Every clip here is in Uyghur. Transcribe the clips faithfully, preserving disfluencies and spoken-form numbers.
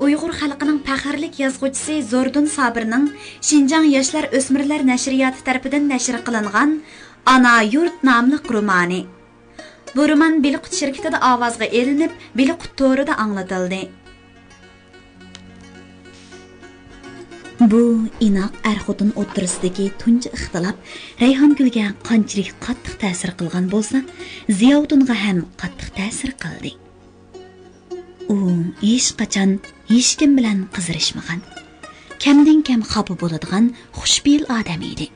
ئۇيغۇر خەلقىنىڭ پەخىرلىك يازغۇچىسى زوردۇن سابىرنىڭ شىنجاڭ ياشلار ئۆسمۈرلەر نەشرىياتى تەرىپىدىن نەشر قىلىنغان ئانا يۇرت ناملىق رومانى. بۇ رومان بېلىققۇت شىركىتىدە ئاۋازغا ئېلىنىپ، بېلىققۇت تورىدا ئاڭلىتىلدى. بۇ ئىناق ئەر-خوتۇن ئوتتۇرىسىدىكى تۇنجى ئىختىلاپ رەيھانگۈلگە قانچىلىك قاتتىق تەسىر قىلغان بولسا، زىياۋۇدۇنغا ھەم قاتتىق تەسىر قىلدى. ئۇ ھېچقاچان ھېچكىم بىلەن قىزىرىشمىغان، كەمدىن كەم خاپا بولىدىغان خۇشپېئىل ئادەم ئىدى.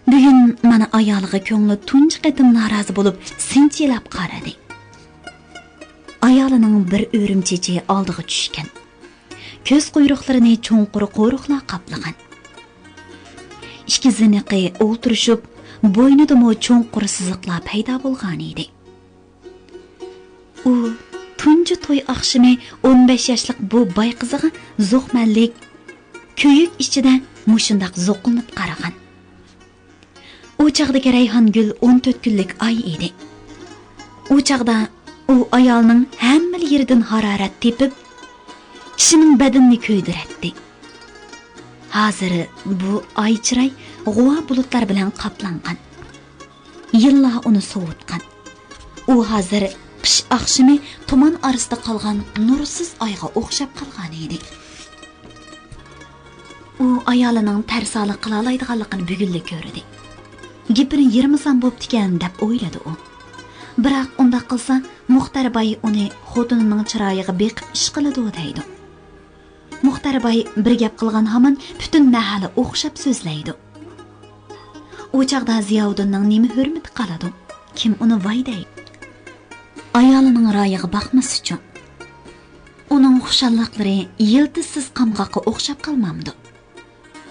بۈگۈن مانا ئايالىغا كۆڭلى تۇنجى قېتىم نارازى بولۇپ سىنچىلاپ قارىدى. ئايالىنىڭ بىر ئۆرۈم چېچى ئالدىغا چۈشكەن. كۆز قۇيرۇقلىرىنى چوڭقۇر قورۇقلار قاپلىغان. ئىككى زىنىقى ئولتۇرۇشۇپ، بوينىدىمۇ چوڭقۇر سىزىقلار پەيدا بولغانىدى. ئۇ تۇنجى توي ئاخشىمى ئون بەش ياشلىق بۇ باي قىزىغا زوقمەنلىك، كۆيۈك ئىچىدە مۇشۇنداق زوقلىنىپ قارىغان. ئۇ چاغدىكى رەيھانگۈل ئون تۆت كۈنلۈك ئاي ئىدى. ئۇ چاغدا ئۇ ئايالنىڭ ھەممىلا يېرىدىن ھارارەت تېپىپ، كىشىنىڭ بەدىنىنى كۆيدۈرەتتى. ھازىر بۇ ئاي چىراي غۇۋا بۇلۇتلار بىلەن قاپلانغان. يىللار ئۇنى سوۋۇتقان. ئۇ ھازىر قىش ئاخشىمى تۇمان ئارىسىدا قالغان نۇرسىز ئايغا ئوخشاپ قالغانىدى. ئۇ ئايالىنىڭ تەرسالىق قىلالايدىغانلىقىنى بۈگۈنلا كۆردى. گېپىنى يىرمىسام بوپتىكەن، دەپ ئويلىدى ئۇ. بىراق ئۇنداق قىلسا، مۇختەر باي ئۇنى خوتۇنىنىڭ چىرايىغا بېقىپ ئىش قىلىدۇ دەيدۇ. مۇختەر باي بىر گەپ قىلغان ھامان پۈتۈن مەھەللە ئوخشاپ سۆزلەيدۇ. ئۇ چاغدا زىياۋۇدۇننىڭ نېمە ھۆرمىتى قالىدۇ؟ كىم ئۇنى ۋاي دەيدۇ؟ ئايالىنىڭ رايىغا باقمىسىچۇ؟ ئۇنىڭ خۇشاللىقلىرى يىلتىزسىز قامغاققا ئوخشاپ قالمامدۇ؟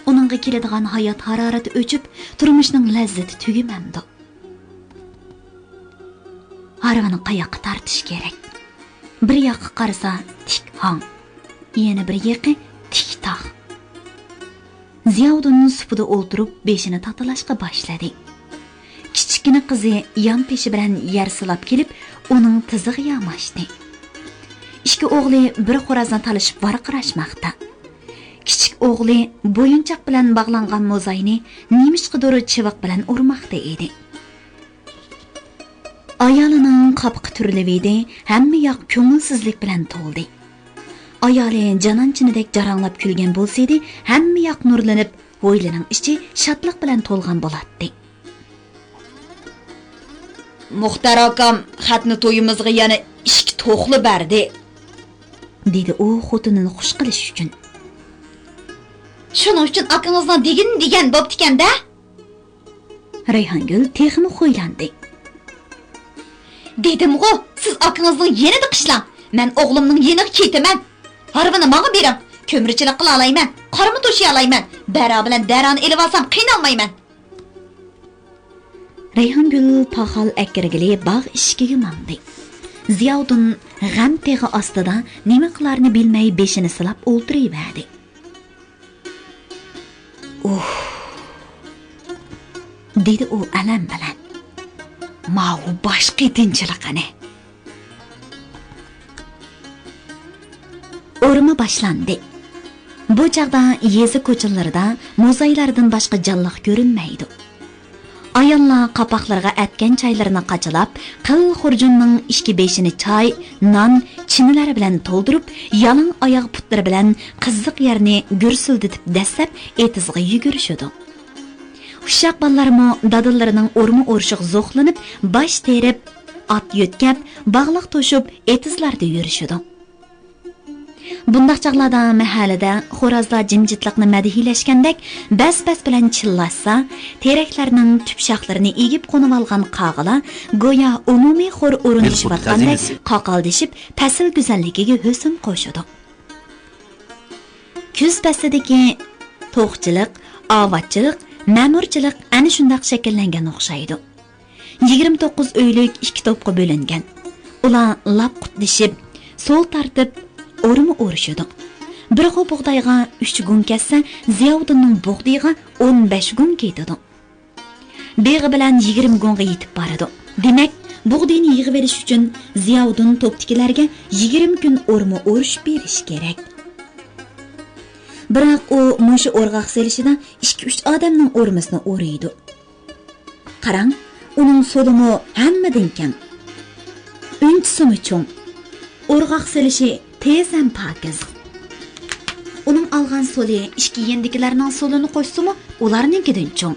ئۇنىڭغا كېلىدىغان ھايات ھارارىتى ئۆچۈپ، تۇرمۇشنىڭ لەززىتى تۈگىمەمدۇ؟ ھارۋىنى قاياققا تارتىش كېرەك؟ بىر ياققا قارىسا تىك ھاڭ، يەنە بىر يېقى تىك تاغ. زىياۋۇدۇن سۇپىدا ئولتۇرۇپ بېشىنى تاتىلاشقا باشلىدى. كىچىككىنە قىزى يان پېشى بىلەن يەر سىلاپ كېلىپ، ئۇنىڭ تىزىغا ياماشتى. ئىككى ئوغلى بىر خورازنى تالىشىپ ۋارقىراشماقتا. كىچىك ئوغلى بويۇنچاق بىلەن باغلانغان موزاينى نېمىشقىدۇر چىۋىق بىلەن ئۇرماقتا ئىدى. ئايالىنىڭ قاپىقى تۈرۈلۈۋىدى، ھەممە ياق كۆڭۈلسىزلىك بىلەن تولدى. ئايالى جانانچىنىدەك جاراڭلاپ كۈلگەن بولسىدى، ھەممە ياق نۇرلىنىپ، ھويلىنىڭ ئىچى شادلىق بىلەن تولغان بولاتتى. مۇختەر ئاكام خەتنە تويىمىزغا يەنە ئىككى توخلا بەردى، دېدى ئۇ خوتۇنىنى خۇش قىلىش ئۈچۈن. شۇنىڭ ئۈچۈن ئاكىڭىزنىڭ دېگىنى دېگەن بوپتىكەن-دە. رەيھانگۈل تېخىمۇ خۇيلاندى. دېدىمغۇ، سىز ئاكىڭىزنىڭ يېنىدا قىشلاڭ. مەن ئوغلۇمنىڭ يېنىغا كېتىمەن. ھارۋىنى ماڭا بېرىڭ. كۆمۈرچىلىك قىلالايمەن، قارمۇ توشۇيالايمەن. بەرا بىلەن دەرانى ئېلىۋالسام قىينالمايمەن. رەيھانگۈل پاخال ئەكىرگىلى باغ ئىشىكىگە ماڭدى. زىياۋۇدۇن غەم تېغى ئاستىدا نېمە قىلارنى بىلمەي بېشىنى سىلاپ ئولتۇرۇۋەردى. ئۇھ، دېدى ئۇ ئەلەم بىلەن. ماۋۇ باش قېتىنچىلىقىنى. ئورما باشلاندى. بۇ چاغدا يېزا كوچىلىرىدا موزايلاردىن باشقا جانلىق كۆرۈنمەيدۇ. ئاياللار قاپاقلىرىغا ئەتكەن چايلىرىنى قاچىلاپ، قىل خۇرجۇننىڭ ئىككى بېشىنى چاي، نان، چىنىلەر بىلەن تولدۇرۇپ، يالاڭ ئاياغ پۇتلىرى بىلەن قىزىق يەرنى گۈرسۈلدىتىپ دەسسەپ، ئېتىزغا يۈگۈرۈشىدۇ. ئۇششاق بالىلارمۇ دادىلىرىنىڭ ئورما ئورۇشىغا زوقلىنىپ، باش تېرىپ، ئات يۆتكەپ، باغلاق توشۇپ، ئېتىزلاردا يۈرۈشىدۇ. بۇنداق چاغلاردا مەھەللىدە خورازلار جىمجىتلىقنى مەدھىيلەشكەندەك، بەس-بەس بىلەن چىللاشسا، تېرەكلەرنىڭ تۈپ شاخلىرىنى ئېگىپ قونۇۋالغان قاغىلار گويا ئومۇمىي خور ئورۇنلىشىۋاتقاندەك قاقالدىشىپ، پەسىل گۈزەللىكىگە ھۆسن قوشىدۇ. كۈز پەسلىدىكى توخۇچىلىق، ئاۋاتچىلىق، مەمۇرچىلىق ئەنە شۇنداق شەكىللەنگەن ئوخشايدۇ. يىگىرمە توققۇز ئۆيلۈك ئىككى توپقا بۆلۈنگەن. ئۇلار لاپ قۇتلىشىپ، سول تارتىپ، ئورما ئورۇشىدۇ. بىر خو بۇغدايغا ئۈچ گۇڭ كەتسە، زىياۋۇدۇننىڭ بۇغدىيىغا ئون بەش گۇڭ كېتىدۇ. بېغى بىلەن يىگىرمە گۇڭغا يېتىپ بارىدۇ. دېمەك، بۇغدىنى يىغىۋېلىش ئۈچۈن زىياۋۇدۇن توپتىكىلەرگە يىگىرمە كۈن ئورما ئورۇش بېرىشى كېرەك. بىراق ئۇ مۇشۇ ئورغاق سېلىشىدا ئىككى-ئۈچ ئادەمنىڭ ئورمىسىنى ئورۇيدۇ. قاراڭ، ئۇنىڭ سولىمۇ ھەممىدىن كەڭ. ئۈنچىسىمۇ چوڭ. ئورغاق سېلىشى تېز ھەم پاكىز. ئۇنىڭ ئالغان سولى ئىككى يېنىدىكىلەرنىڭ سولىنى قوشسىمۇ ئۇلارنىڭكىدىن چوڭ.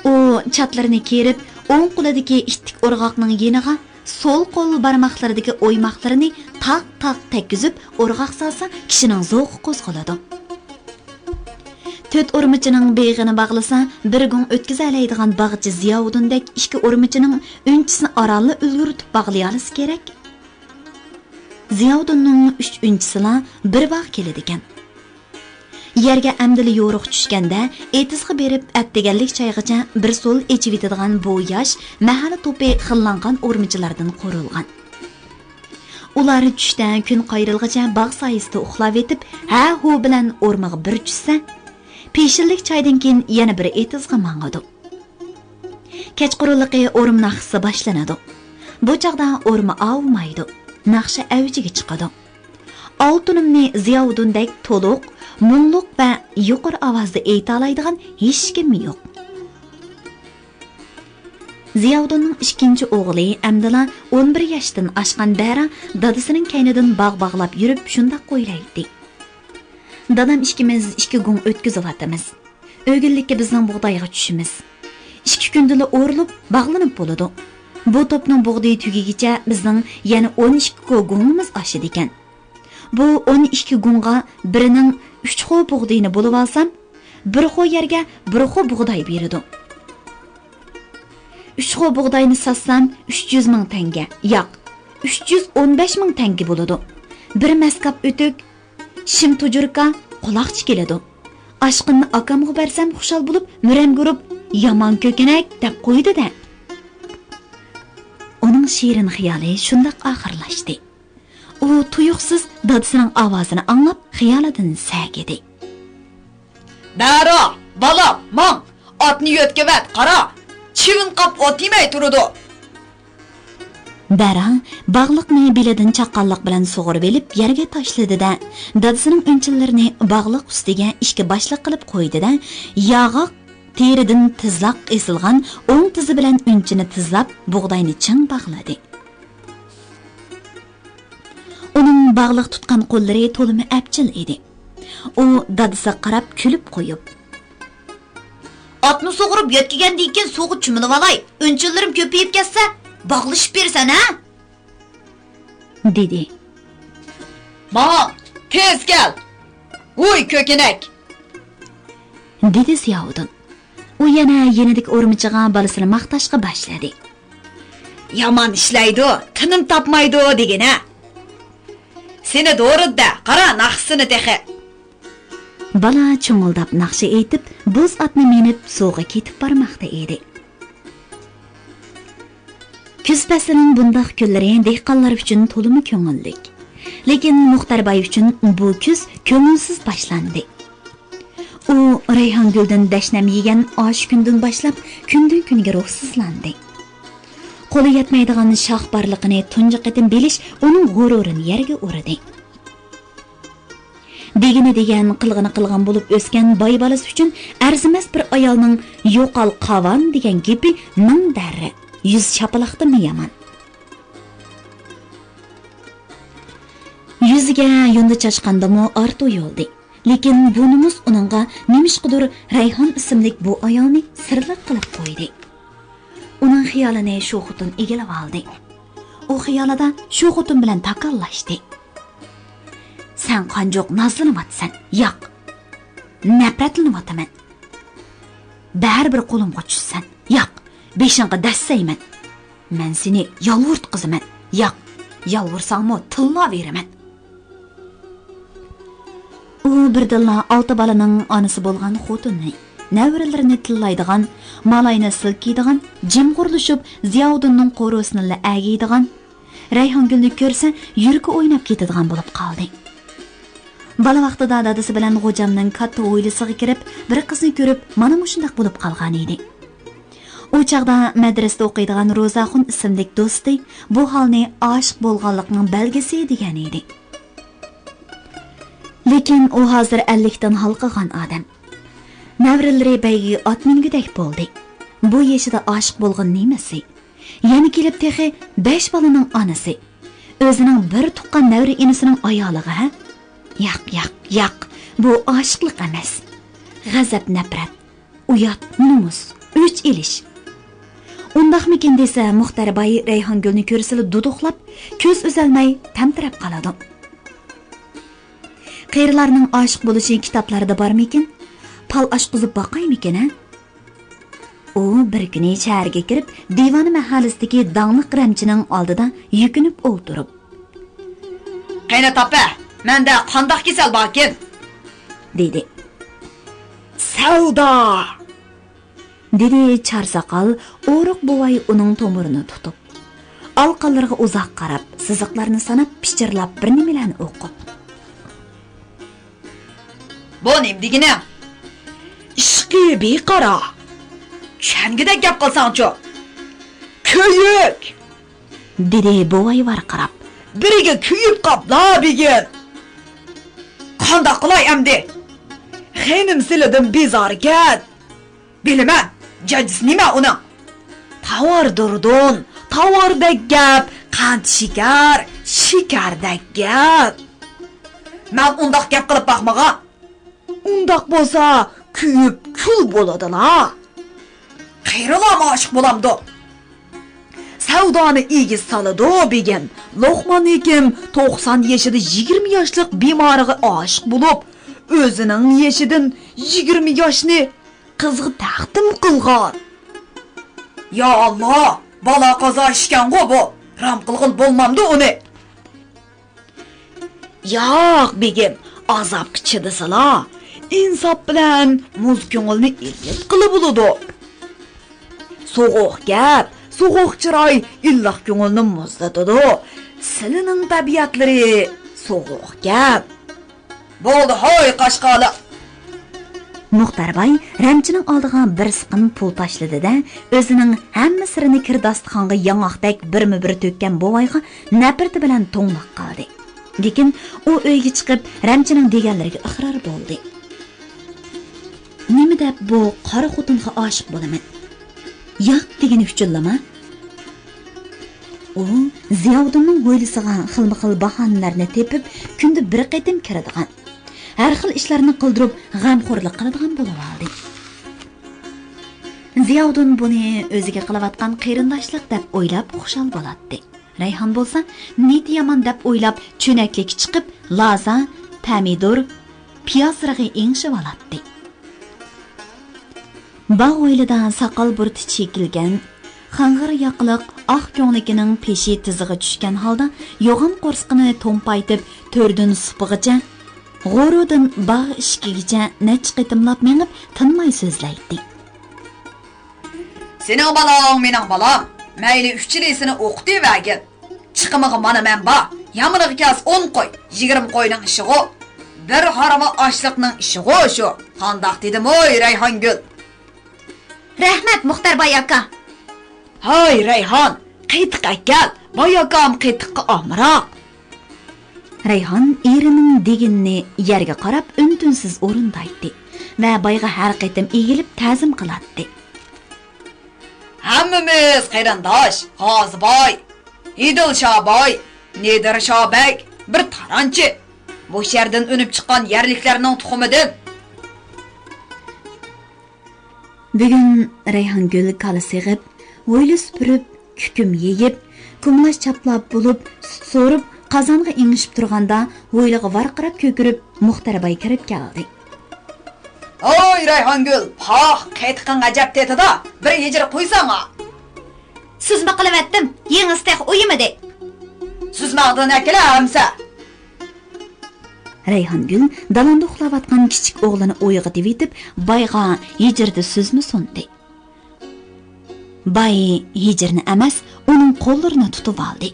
ئۇ چاتلىرىنى كىيىپ، ئوڭ قولىدىكى ئىتتىك ئورغاقنىڭ يېنىغا سول قول بارماقلىرىدىكى ئويماقلىرىنى تاق-تاق تەگكۈزۈپ ئورغاق سالسا، كىشىنىڭ زوقى قوزغىلىدۇ. تۆت ئورمىچىنىڭ بېغىنى باغلىسا، بىر گۇڭ ئۆتكۈزەلەيدىغان باغچى زىياۋۇدۇندەك ئىككى ئورمىچىنىڭ ئۈنچىسىنى ئارانلا ئۈلگۈرتۈپ باغلىيالىسا كېرەك. زىياۋۇدۇننىڭ ئۈچ ئۈنچىسىلا بىر باغ كېلىدىكەن. يەرگە ئەمدىلا يورۇق چۈشكەندە، ئېتىزغا بېرىپ ئەتىگەنلىك چايغىچە بىر سول ئېچىۋېتىدىغان بۇ ياش مەھەللە توپى خىللانغان ئورمىچىلاردىن قۇرۇلغان. ئۇلار چۈشتە كۈن قايرىلغىچە باغ سايىسىدا ئۇخلاۋېتىپ، ھە-ھۇ بىلەن ئورمىغا بىر چۈشسە، پېشىنلىك چايدىن كېيىن يەنە بىر ئېتىزغا ماڭىدۇ. كەچقۇرۇنلۇقى ئورما ناخشىسى باشلىنىدۇ. بۇ چاغدا ئورما ئاۋۇمايدۇ، ناخشا ئەۋجىگە چىقىدۇ. ئالتۇنۇمنى زىياۋۇدۇندەك تولۇق، مۇڭلۇق ۋە يۇقىرى ئاۋازدا ئېيتالايدىغان ھېچكىم يوق. زىياۋۇدۇننىڭ ئىككىنچى ئوغلى ئەمدىلا ئون بىر ياشتىن ئاشقان بەرا دادىسىنىڭ كەينىدىن باغ باغلاپ يۈرۈپ شۇنداق ئويلايتتى. دادام ئىككىمىز ئىككى گۇڭ ئۆتكۈزۈۋاتىمىز. ئۆگۈنلۈككە بىزنىڭ بۇغدايغا چۈشىمىز. ئىككى كۈندىلا ئورۇلۇپ، باغلىنىپ بولىدۇ. بۇ توپنىڭ بۇغدىيى تۈگىگىچە بىزنىڭ يەنە ئون ئىككى كو گۇڭىمىز ئاشىدىكەن. بۇ ئون ئىككى گۇڭغا بىرىنىڭ ئۈچ خو بۇغدىيىنى بولۇۋالسام، بىر خو يەرگە بىر خو بۇغداي بېرىدۇ. ئۈچ خو بۇغداينى ساتسام، ئۈچ يۈز مىڭ تەڭگە، ياق، ئۈچ يۈز ئون بەش مىڭ تەڭگە بولىدۇ. بىر مەسكاپ ئۆتۈك، شىم تۇجۇركا، قۇلاقچا كېلىدۇ. ئاشقىنىنى ئاكامغا بەرسەم خۇشال بولۇپ، مۈرەمگە ئۇرۇپ، «يامان كۆكىنەك» دەپ قويىدۇ-دە. ئۇنىڭ شېرىن خىيالى شۇنداق ئاخىرلاشتى. ئۇ تۇيۇقسىز دادىسىنىڭ ئاۋازىنى ئاڭلاپ، خىيالىدىن سەگىدى. «بەرا، بالام، ماڭ! ئاتنى يۆتكىۋەت، قارا! چىۋىن قاپ ئوت يېمەي تۇرىدۇ.» بەرا باغلىقنى بېلىدىن چاققانلىق بىلەن سۇغۇرۇۋېلىپ يەرگە تاشلىدى-دە، دادىسىنىڭ ئۈنچىلىرىنى باغلىق ئۈستىگە ئىككى باشلىق قىلىپ قويدى-دە، ياغاق تېرىدىن تىزلاق ئېسىلغان ئوڭ تىزى بىلەن ئۈنچىنى تىزلاپ، بۇغداينى چىڭ باغلىدى. ئۇنىڭ باغلىق تۇتقان قوللىرى تولىمۇ ئەپچىل ئىدى. ئۇ دادىسىغا قاراپ كۈلۈپ قويۇپ، «ئاتنى سۇغۇرۇپ يۆتكىگەندىن كېيىن سۇغا چۆمۈلۈۋالاي، ئۈنچىلىرىم كۆپىيىپ كەتسە، باغلىشىپ بېرىسەن ھە؟» دېدى. «ماڭ، تېز كەل! ھۇي، كۆكىنەك!» دېدى زىياۋۇدۇن. ئۇ يەنە يېنىدىكى ئورمىچىغا بالىسىنى ماختاشقا باشلىدى. «يامان ئىشلەيدۇ، تىنىم تاپمايدۇ دېگىنە! سېنى دورىدى-دە، قارا، ناخشىسىنى تېخى!» بالا چۇڭۇلداپ ناخشا ئېيتىپ، بوز ئاتنى مىنىپ سۇغا كېتىپ بارماقتا ئىدى. كۈز پەسلىنىڭ بۇنداق كۈنلىرى دېھقانلار ئۈچۈن تولىمۇ كۆڭۈللۈك. لېكىن مۇختەر باي ئۈچۈن بۇ كۈز كۆڭۈلسىز باشلاندى. ئۇ رەيھانگۈلدىن دەشنەم يېگەن ئاشۇ كۈندىن باشلاپ كۈندىن-كۈنگە روھسىزلاندى. قولى يەتمەيدىغان شاخ بارلىقىنى تۇنجى قېتىم بىلىش ئۇنىڭ غۇرۇرىنى يەرگە ئۇردى. دېگىنى دېگەن، قىلغىنى قىلغان بولۇپ ئۆسكەن باي بالىسى ئۈچۈن ئەرزىمەس بىر ئايالنىڭ «يوقال، قاۋان» دېگەن گېپى مىڭ دەررە، يۈز شاپىلاقتىنمۇ يامان. يۈزىگە يۇندى چاچقاندىمۇ ئارتۇق يولدى. لېكىن بۇ نومۇس ئۇنىڭغا نېمىشقىدۇر رەيھان ئىسىملىك بۇ ئايالنى سىرلىق قىلىپ قويدى. ئۇنىڭ خىيالىنى شۇ خوتۇن ئىگىلىۋالدى. ئۇ خىيالىدا شۇ خوتۇن بىلەن تاكاللاشتى. «سەن قانچۇق نازلىنىۋاتىسەن؟ ياق، نەپرەتلىنىۋاتىمەن. بەرىبىر قولۇمغا چۈشسەن، ياق، بېشىڭغا دەسسەيمەن. مەن سېنى يالۋۇرتقۇزىمەن، ياق، يالۋۇرساڭمۇ تىللاۋېرىمەن.» ئۇ بىردىنلا ئالتە بالىنىڭ ئانىسى بولغان خوتۇننى، نەۋرىلىرىنى تىللايدىغان، مالاينى سىلكىيدىغان، جىمغۇرلىشىپ زىياۋۇدۇننىڭ قورۇسىنىلا ئەگىيدىغان، رەيھانگۈلنى كۆرسە يۈرىكى ئويناپ كېتىدىغان بولۇپ قالدى. بالا ۋاقتىدا دادىسى بىلەن غوجامنىڭ كاتتا ھويلىسىغا كىرىپ، بىر قىزنى كۆرۈپ، مانا مۇشۇنداق بولۇپ قالغان ئىدى. ئۇ چاغدا مەدرىسىدە ئوقۇيدىغان روزاخۇن ئىسىملىك دوستى بۇ ھالنى ئاشىق بولغانلىقنىڭ بەلگىسى دېگەن ئىدى. لېكىن ئۇ ھازىر ئەللىكتىن ھالقىغان ئادەم. نەۋرىلىرى بەيگىگە ئات مىنگۈدەك بولدى. بۇ يېشىدا ئاشىق بولغىنى نېمىسى؟ يەنە كېلىپ تېخى بەش بالىنىڭ ئانىسى. ئۆزىنىڭ بىر تۇغقان نەۋرە ئىنىسىنىڭ ئايالىغا، ھە؟ ياق، ياق، ياق، بۇ ئاشىقلىق ئەمەس. غەزەپ، نەپرەت، ئۇيات، نومۇس، ئۆچ ئېلىش. ئۇنداقمىكىن دېسە، مۇختەر باي رەيھانگۈلنى كۆرسىلا دۇدۇقلاپ، كۆز ئۈزەلمەي تەمتىرەپ قالىدۇ. قېرىلارنىڭ ئاشىق بولۇشى كىتابلاردا بارمىكىن؟ پال ئاچقۇزۇپ باقايمىكىن، ھە؟ ئۇ بىر كۈنى شەھەرگە كىرىپ، دىۋانە مەھەللىسىدىكى داڭلىق رەمچىنىڭ ئالدىدا يۈكۈنۈپ ئولتۇرۇپ، «قېنى تاپە، مەندە قانداق كېسەل باركىن؟» دېدى. «سەۋدا!» دېدى چارساقال ئورۇق بوۋاي ئۇنىڭ تومۇرىنى تۇتۇپ. ئالىقانلىرىغا ئۇزاق قاراپ، سىزىقلارنى ساناپ، پىچىرلاپ بىر نېمىلەرنى ئوقۇپ. «بۇ نېمە دېگىنىڭ؟ ئىشقى بىقارا. چۈشەنگۈدەك گەپ قىلساڭچۇ؟ كۆيۈك!» دېدى بوۋاي ۋارقىراپ. «بىرىگە كۆيۈپ قاپلا بۈگۈن. قانداق قىلاي ئەمدى؟ خېنىم سىلىدىن بىزاركەن. بىلىمەن، جاجىسى نېمە ئۇنىڭ؟ تاۋار دۇردۇن، تاۋاردەك گەپ، قەنت شېكەر، شېكەردەك گەپ. مەن ئۇنداق گەپ قىلىپ باقمىغان. ئۇنداق بولسا، كۆيۈپ كۈل بولىدىلا. قېرىلارمۇ ئاشىق بولامدۇ؟ سەۋدانى ئېگىز سالىدۇ بېگىم. لوقمان ھېكىم توقسان يېشىدا يىگىرمە ياشلىق بىمارىغا ئاشىق بولۇپ، ئۆزىنىڭ يېشىدىن يىگىرمە ياشنى قىزغا تەقدىم قىلغان. يا ئاللا، بالا قازا ئىشكەنغۇ بۇ. رام قىلغىلى بولمامدۇ ئۇنى؟» «ياق، بېگىم، ئازابقا چىدىسىلا، ئىنساپ بىلەن مۇز كۆڭۈلنى ئىللىق قىلىۋالىدۇ. سوغۇق گەپ، سوغۇق چىراي ئىللىق كۆڭۈلنى مۇزلىتىدۇ. سىلىنىڭ تەبىئەتلىرى سوغۇق گەپ.» «بولدى، ھوي، قاشقالىق!» مۇختەر باي رەمچىنىڭ ئالدىغا بىر سىقىم پۇل تاشلىدى-دە، ئۆزىنىڭ ھەممە سىرىنى كىر داستىخانغا ياڭاقتەك بىرمۇ بىر تۆككەن بوۋايغا نەپرىتى بىلەن توڭلاپ قالدى. لېكىن ئۇ ئۆيگە چىقىپ، رەمچىنىڭ دېگەنلىرىگە ئىقرار بولدى. نېمە دەپ بۇ قارا خوتۇنغا ئاشىق بولىمەن؟ ياق دېگىنى ئۈچۈنلىما؟ ئۇ زىياۋۇدۇننىڭ ھويلىسىغا خىلمۇ خىل باھانىلەرنى تېپىپ، كۈندە بىر قېتىم كىرىدىغان، ھەر خىل ئىشلارنى قىلدۇرۇپ، غەمخورلۇق قىلىدىغان بولۇۋالدى. زىياۋۇدۇن بۇنى ئۆزىگە قىلىۋاتقان قېرىنداشلىق دەپ ئويلاپ خۇشال بولاتتى. رەيھان بولسا نىيىتى يامان دەپ ئويلاپ، چۆنەكلىككە چىقىپ، لازا، پەمىدۇر، پىياز رېغى ئېڭىشىۋالاتتى. باغ ھويلىدا ساقال بۇرۇتى چېكىلگەن، خاڭغىر ياقىلىق ئاق كۆڭلىكىنىڭ پېشى تىزىغا چۈشكەن ھالدا يوغان قورسىقىنى تومپايتىپ، تۆردىن سۇپىغىچە، غورۇدىن باغ ئىشىكىگىچە نەچچە قېتىملاپ مېڭىپ، تىنماي سۆزلەيتتى. سېنىڭ بالاڭ مېنىڭ بالام، مەيلى ئۈچىلىسىنى ئوقۇتۇۋەرگىن. چىقىمىغا مانا مەن بار، يامىنىغا كەلسە ئون قوي، يىگىرمە قوينىڭ ئىشىغۇ، بىر ھارۋا ئاشلىقنىڭ ئىشىغۇ شۇ. قانداق دېدىم ھوي، رەيھانگۈل؟ رەھمەت، مۇختەر باي ئاكا. ھاي، رەيھان، قېتىق ئەكەل، باي ئاكام قېتىققا ئامراق. رەيھان ئېرىنىڭ دېگىنىنى يەرگە قاراپ ئۈن-تىنسىز ئورۇندايتتى ۋە بايغا ھەر قېتىم ئېگىلىپ تەزىم قىلاتتى. ھەممىمىز قېرىنداش، غازى باي، ئىدىل شاباي، نېدىر شابەگ، بىر تارانچى. بۇ شەھەردىن ئۈنۈپ چىققان يەرلىكلەرنىڭ تۇخۇمىدىن. بۈگۈن رەيھانگۈل كالا سېغىپ، ھويلا سۈپۈرۈپ، كۈكۈم يېيىپ، كۇمىلاچ چاپلاپ بولۇپ، سۈت سورۇپ، قازانغا ئېڭىشىپ تۇرغاندا، ھويلىغا ۋارقىراپ كۆكىرىپ، مۇختەر باي كىرىپ كەلدى. ھوي، رەيھانگۈل، پاھ، قېتىقىڭ ئەجەب تېتىدا، بىر ھىجىر قۇيساڭا. سۈزمە قىلىۋەتتىم، يېڭىسى تېخى ئۇيۇمىدى. سۈزمەڭدىن ئەكېلە ئەمسە. رەيھانگۈل دالاندا ئۇخلاۋاتقان كىچىك ئوغلىنى ئويغىتىۋېتىپ، بايغا ھىجىردە سۈزمە سۇندى. باي ھىجىرنى ئەمەس، ئۇنىڭ قوللىرىنى تۇتۇۋالدى.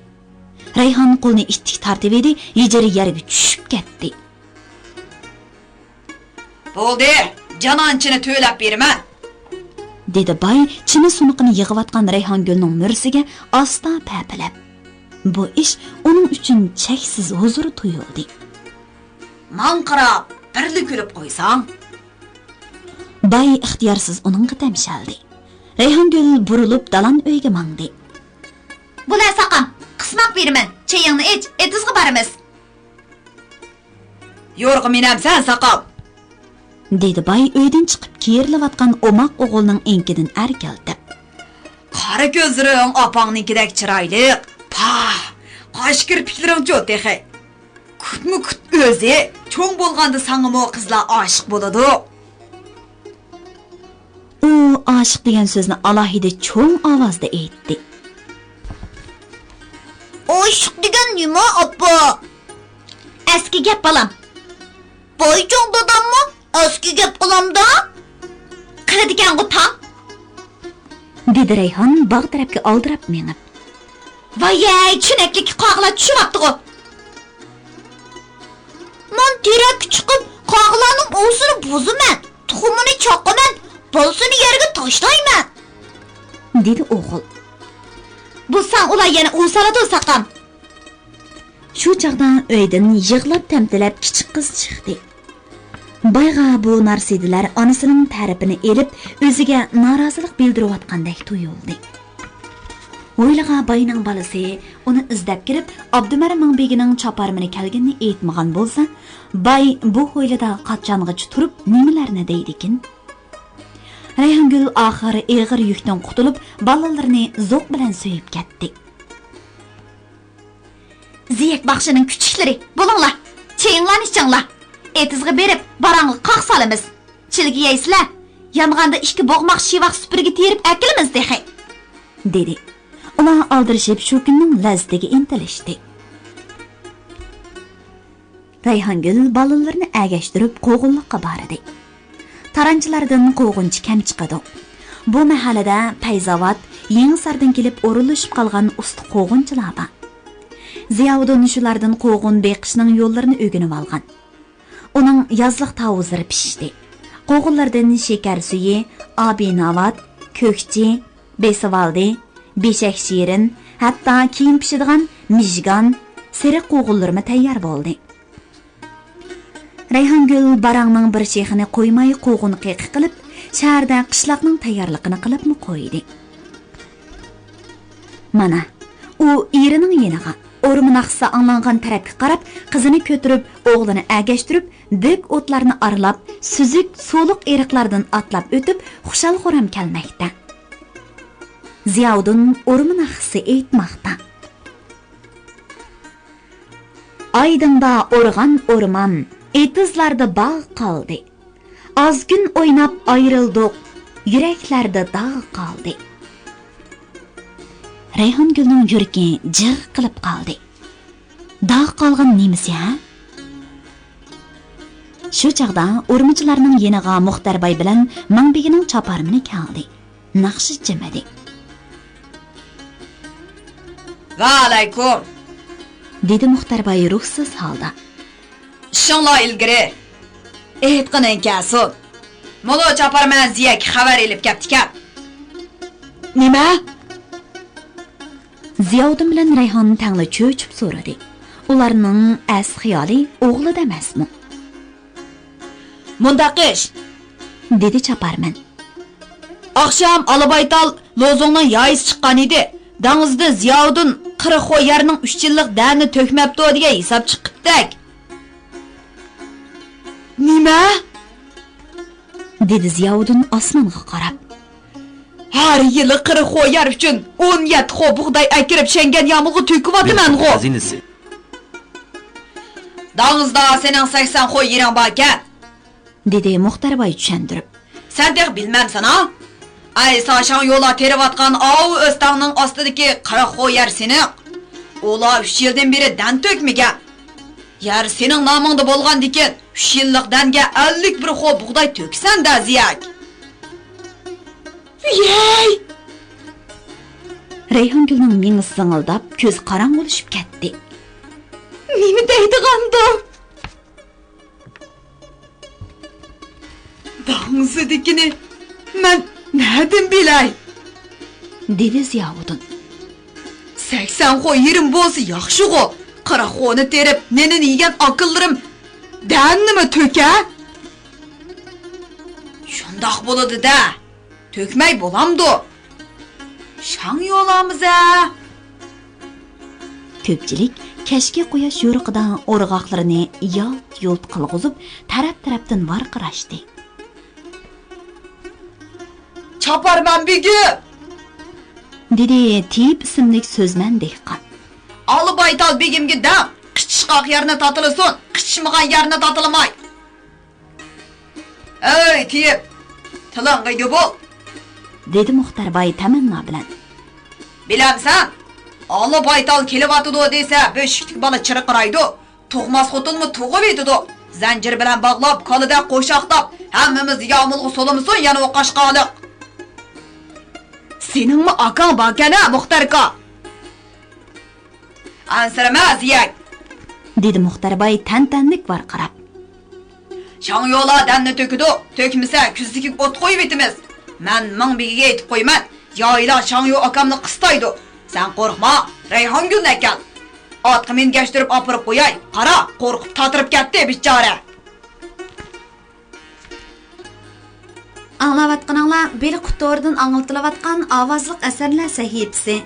رەيھان قولىنى ئىتتىك تارتىۋىدى، ھىجىر يەرگە چۈشۈپ كەتتى. بولدى، جانانچىنى تۆلەپ بېرىمەن. دېدى باي چىنە سۇنۇقىنى يىغىۋاتقان رەيھانگۈلنىڭ مۈرىسىگە ئاستا پەپىلەپ. بۇ ئىش ئۇنىڭ ئۈچۈن چەكسىز ھۇزۇر تۇيۇلدى. ماڭقىراپ، بىرلا كۈلۈپ قويساڭ. باي ئىختىيارسىز ئۇنىڭغا تەمشەلدى. رەيھانگۈل بۇرۇلۇپ دالان ئۆيگە ماڭدى. بولە ساقام، قىسماق بېرىمەن، چېيىڭنى ئىچ، ئېتىزغا بارىمىز. يورغا مىنەمسەن ساقام؟ دېدى باي ئۆيدىن چىقىپ كېرىلىۋاتقان ئوماق ئوغۇلنىڭ ئېڭىكىدىن ئەركىلىتىپ. قارا كۆزلىرىڭ ئاپاڭنىڭكىدەك چىرايلىق، پاھ، قاش كىرپىكلىرىڭچۇ تېخى. كۇتمۇ كۇت ئۆزى، چوڭ بولغاندا ساڭىمۇ قىزلار ئاشىق بولىدۇ. ئۇ ئاشىق دېگەن سۆزنى ئالاھىدە چوڭ ئاۋازدا ئېيتتى. ئاشىق دېگەن نېمە، ئاپا؟ ئەسكى گەپ، بالام. بايجان داداممۇ ئەسكى گەپ قىلامدا؟ قىلىدىكەنغۇ تاڭ. دېدى رەيھان باغ تەرەپكە ئالدىراپ مېڭىپ. ۋايەي، چۆنەكلىككە قاغىلار چۈشۈۋاپتىغۇ. مەن تېرەككە چىقىپ، قاغىلارنىڭ ئۇۋىسىنى بۇزىمەن، تۇخۇمىنى چاقىمەن، بالىسىنى يەرگە تاشلايمەن. دېدى ئوغۇل. بۇزساڭ، ئۇلار يەنە ئۇۋا سالىدۇ، ساقام. شۇ چاغدا ئۆيدىن يىغلاپ-تەمتىلەپ كىچىك قىز چىقتى. بايغا بۇ نارسىدىلەر ئانىسىنىڭ تەرىپىنى ئېلىپ، ئۆزىگە نارازىلىق بىلدۈرۈۋاتقاندەك تۇيۇلدى. ھويلىغا باينىڭ بالىسى ئۇنى ئىزدەپ كىرىپ، ئابدۇمەر مىڭبېگىنىڭ چاپارمىنى كەلگىنىنى ئېيتمىغان بولسا، باي بۇ ھويلىدا قاچانغىچە تۇرۇپ نېمىلەرنى دەيدىكىن؟ رەيھانگۈل ئاخىر ئېغىر يۈكتىن قۇتۇلۇپ، بالىلىرىنى زوق بىلەن سۆيۈپ كەتتى. زىيەك باخشىنىڭ كۈچۈكلىرى، بولۇڭلار، چېيىڭلارنى ئىچىڭلار. ئېتىزغا بېرىپ، باراڭغا قاق سالىمىز. چىلگە يەيسىلەر، يانغاندا ئىككى بوغماق شىۋاق سۈپۈرگە تېرىپ ئەكېلىمىز تېخى، دېدى. ئۇلار ئالدىرىشىپ شۇ كۈننىڭ لەززىتىگە ئىنتىلىشتى. رەيھانگۈل بالىلىرىنى ئەگەشتۈرۈپ قوغۇنلۇققا باردى. تارانچىلاردىن قوغۇنچە كەم چىقىدۇ. بۇ مەھەللىدە پەيزاۋات، يېڭىساردىن كېلىپ ئورۇنلىشىپ قالغان ئۇستا قوغۇنچىلار بار. زىياۋۇدۇن شۇلاردىن قوغۇن بېقىشنىڭ يوللىرىنى ئۆگىنىۋالغان. ئۇنىڭ يازلىق تاۋۇزلىرى پىشتى. قوغۇنلاردىن شېكەر سۈيى، ئابىناۋات، كۆكچى، بېسىۋالدى، بېشەك شېرىن، ھەتتا كېيىن پىشىدىغان مىژگان، سېرىق قوغۇنلىرىمۇ تەييار بولدى. رەيھانگۈل باراڭنىڭ بىر شېخىنى قويماي قوغۇن قېقى قىلىپ، شەھەردە قىشلاقنىڭ تەييارلىقىنى قىلىپمۇ قويدى. مانا، ئۇ ئېرىنىڭ يېنىغا، ئورما ناخشىسى ئاڭلانغان تەرەپكە قاراپ، قىزىنى كۆتۈرۈپ، ئوغلىنى ئەگەشتۈرۈپ، دۆك ئوتلارنى ئارىلاپ، سۈزۈك، سۇلۇق ئېرىقلاردىن ئاتلاپ ئۆتۈپ، خۇشال-خۇرام كەلمەكتە. زىياۋۇدۇن ئورما ناخشىسى ئېيتماقتا. ئايدىڭدا ئورغان ئورمام، ئېتىزلاردا باغ قالدى. ئاز كۈن ئويناپ ئايرىلدۇق، يۈرەكلەردە داغ قالدى. رەيھانگۈلنىڭ يۈرىكى جىغ قىلىپ قالدى. داغ قالغان نېمىسى، ھە؟ شۇ چاغدا ئورمىچىلارنىڭ يېنىغا مۇختەر باي بىلەن مىڭبېگىنىڭ چاپارمىنى كەلدى. ناخشا جىمىدى. ۋەئەلەيكۇم، دېدى مۇختەر باي روھسىز ھالدا. ئىشىڭلار ئىلگىرى. ئېيتقىنىڭ كەلسۇن. مۇنۇ چاپارمەن زىيەككە خەۋەر ئېلىپ كەپتىكەن. نېمە؟ زىياۋۇدۇن بىلەن رەيھان تەڭلا چۆچۈپ سورىدى. ئۇلارنىڭ ئەس خىيالى ئوغلىدا ئەمەسمۇ؟ مۇنداق ئىش، دېدى چاپارمەن. ئاخشام ئالا بايتال لوزۇڭنىڭ يايىسى چىققان ئىدى. داڭزىدا زىياۋۇدۇن قىرىق خو يەرنىڭ ئۈچ يىللىق دەننى تۆكمەپتۇ دېگەن ھېساب چىقىپتەك. نېمە؟ دېدى زىياۋۇدۇن ئاسمانغا قاراپ. ھەر يىلى قىرىق خو يەر ئۈچۈن ئون يەتتە خو بۇغداي ئەكىرىپ شەڭگەن يامۇلغا تۆكۈۋاتىمەنغۇ. خەزىنىسى. داڭزىدا سېنىڭ سەكسەن خو يېرىڭ باركەن، دېدى مۇختەر باي چۈشەندۈرۈپ. سەن تېخى بىلمەمسەن ھا؟ ئەي ساشاڭ يولا تېرىۋاتقان ئاۋۇ ئۆستەڭنىڭ ئاستىدىكى قىرىق خو يەر سېنىڭ. ئۇلار ئۈچ يىلدىن بېرى دەن تۆكمىگەن. يەر سېنىڭ نامىڭدا بولغاندىكىن، ئۈچ يىللىق دەنگە ئەللىك بىر خو بۇغداي تۆكىسەن-دە، زىيەك. ۋىيەي! رەيھانگۈلنىڭ مېڭىسى زىڭىلداپ، كۆزى قاراڭغۇلىشىپ كەتتى. نېمە دەيدىغاندۇ؟ داڭزىدىكىنى مەن نەدىن بىلەي؟ دېدى زىياۋۇدۇن. سەكسەن خو يېرىم بولسا ياخشىغۇ. قىرىق خونى تېرىپ، نېنىنى يېگەن ئاكىلىرىم دەننىمۇ تۆكە؟ شۇنداق بولىدۇ-دە. تۆكمەي بولامدۇ؟ شاڭيولامىز-ە. كۆپچىلىك كەچكى قۇياش يورۇقىدا ئورغاقلىرىنى يالت-يۇلت قىلغۇزۇپ، تەرەپ-تەرەپتىن ۋارقىراشتى. چاپارمەن بېگىم! دېدى تېيىپ ئىسىملىك سۆزمەن دېھقان. ئالا بايتال بېگىمگە دەڭ، قىچىشقاق يەرنى تاتىلىسۇن، قىچىشمىغان يەرنى تاتىلىماي. ئەي تېيىپ، تىلىڭغا ئىگە بول! دېدى مۇختەر باي تەمەننا بىلەن. بىلەمسەن، ئالا بايتال كېلىۋاتىدۇ دېسە، بۆشۈكتىكى بالا چىرقىرايدۇ. تۇغماس خوتۇنمۇ تۇغۇۋېتىدۇ. زەنجىر بىلەن باغلاپ، كالىدەك قوشاقلاپ، ھەممىمىزنى يامۇلغا سولىمىسۇن يەنە ئۇ قاشقالىق. سېنىڭمۇ ئاكاڭ باركەن-ھە، مۇختەركا؟ ئەنسىرىمە، زىيەك! دېدى مۇختەر باي تەنتەنىلىك ۋارقىراپ. شاڭيولا دەننى تۆكىدۇ، تۆكمىسە كۈزدىكىگە ئوت قويۇۋېتىمىز. مەن مىڭ بېگىگە ئېيتىپ قويىمەن، يايلا شاڭيو ئاكامنى قىستايدۇ. سەن قورقما، رەيھانگۈلنى ئەكەل. ئاتقا مىنگەشتۈرۈپ ئاپىرىپ قوياي، قارا، قورقۇپ تاتىرىپ كەتتى بىچارە. ئاڭلاۋاتقىنىڭلار بېلىق تورىدىن ئاڭلىتىلىۋاتقان ئاۋازلىق ئەسەرلەر سەھىپىسى.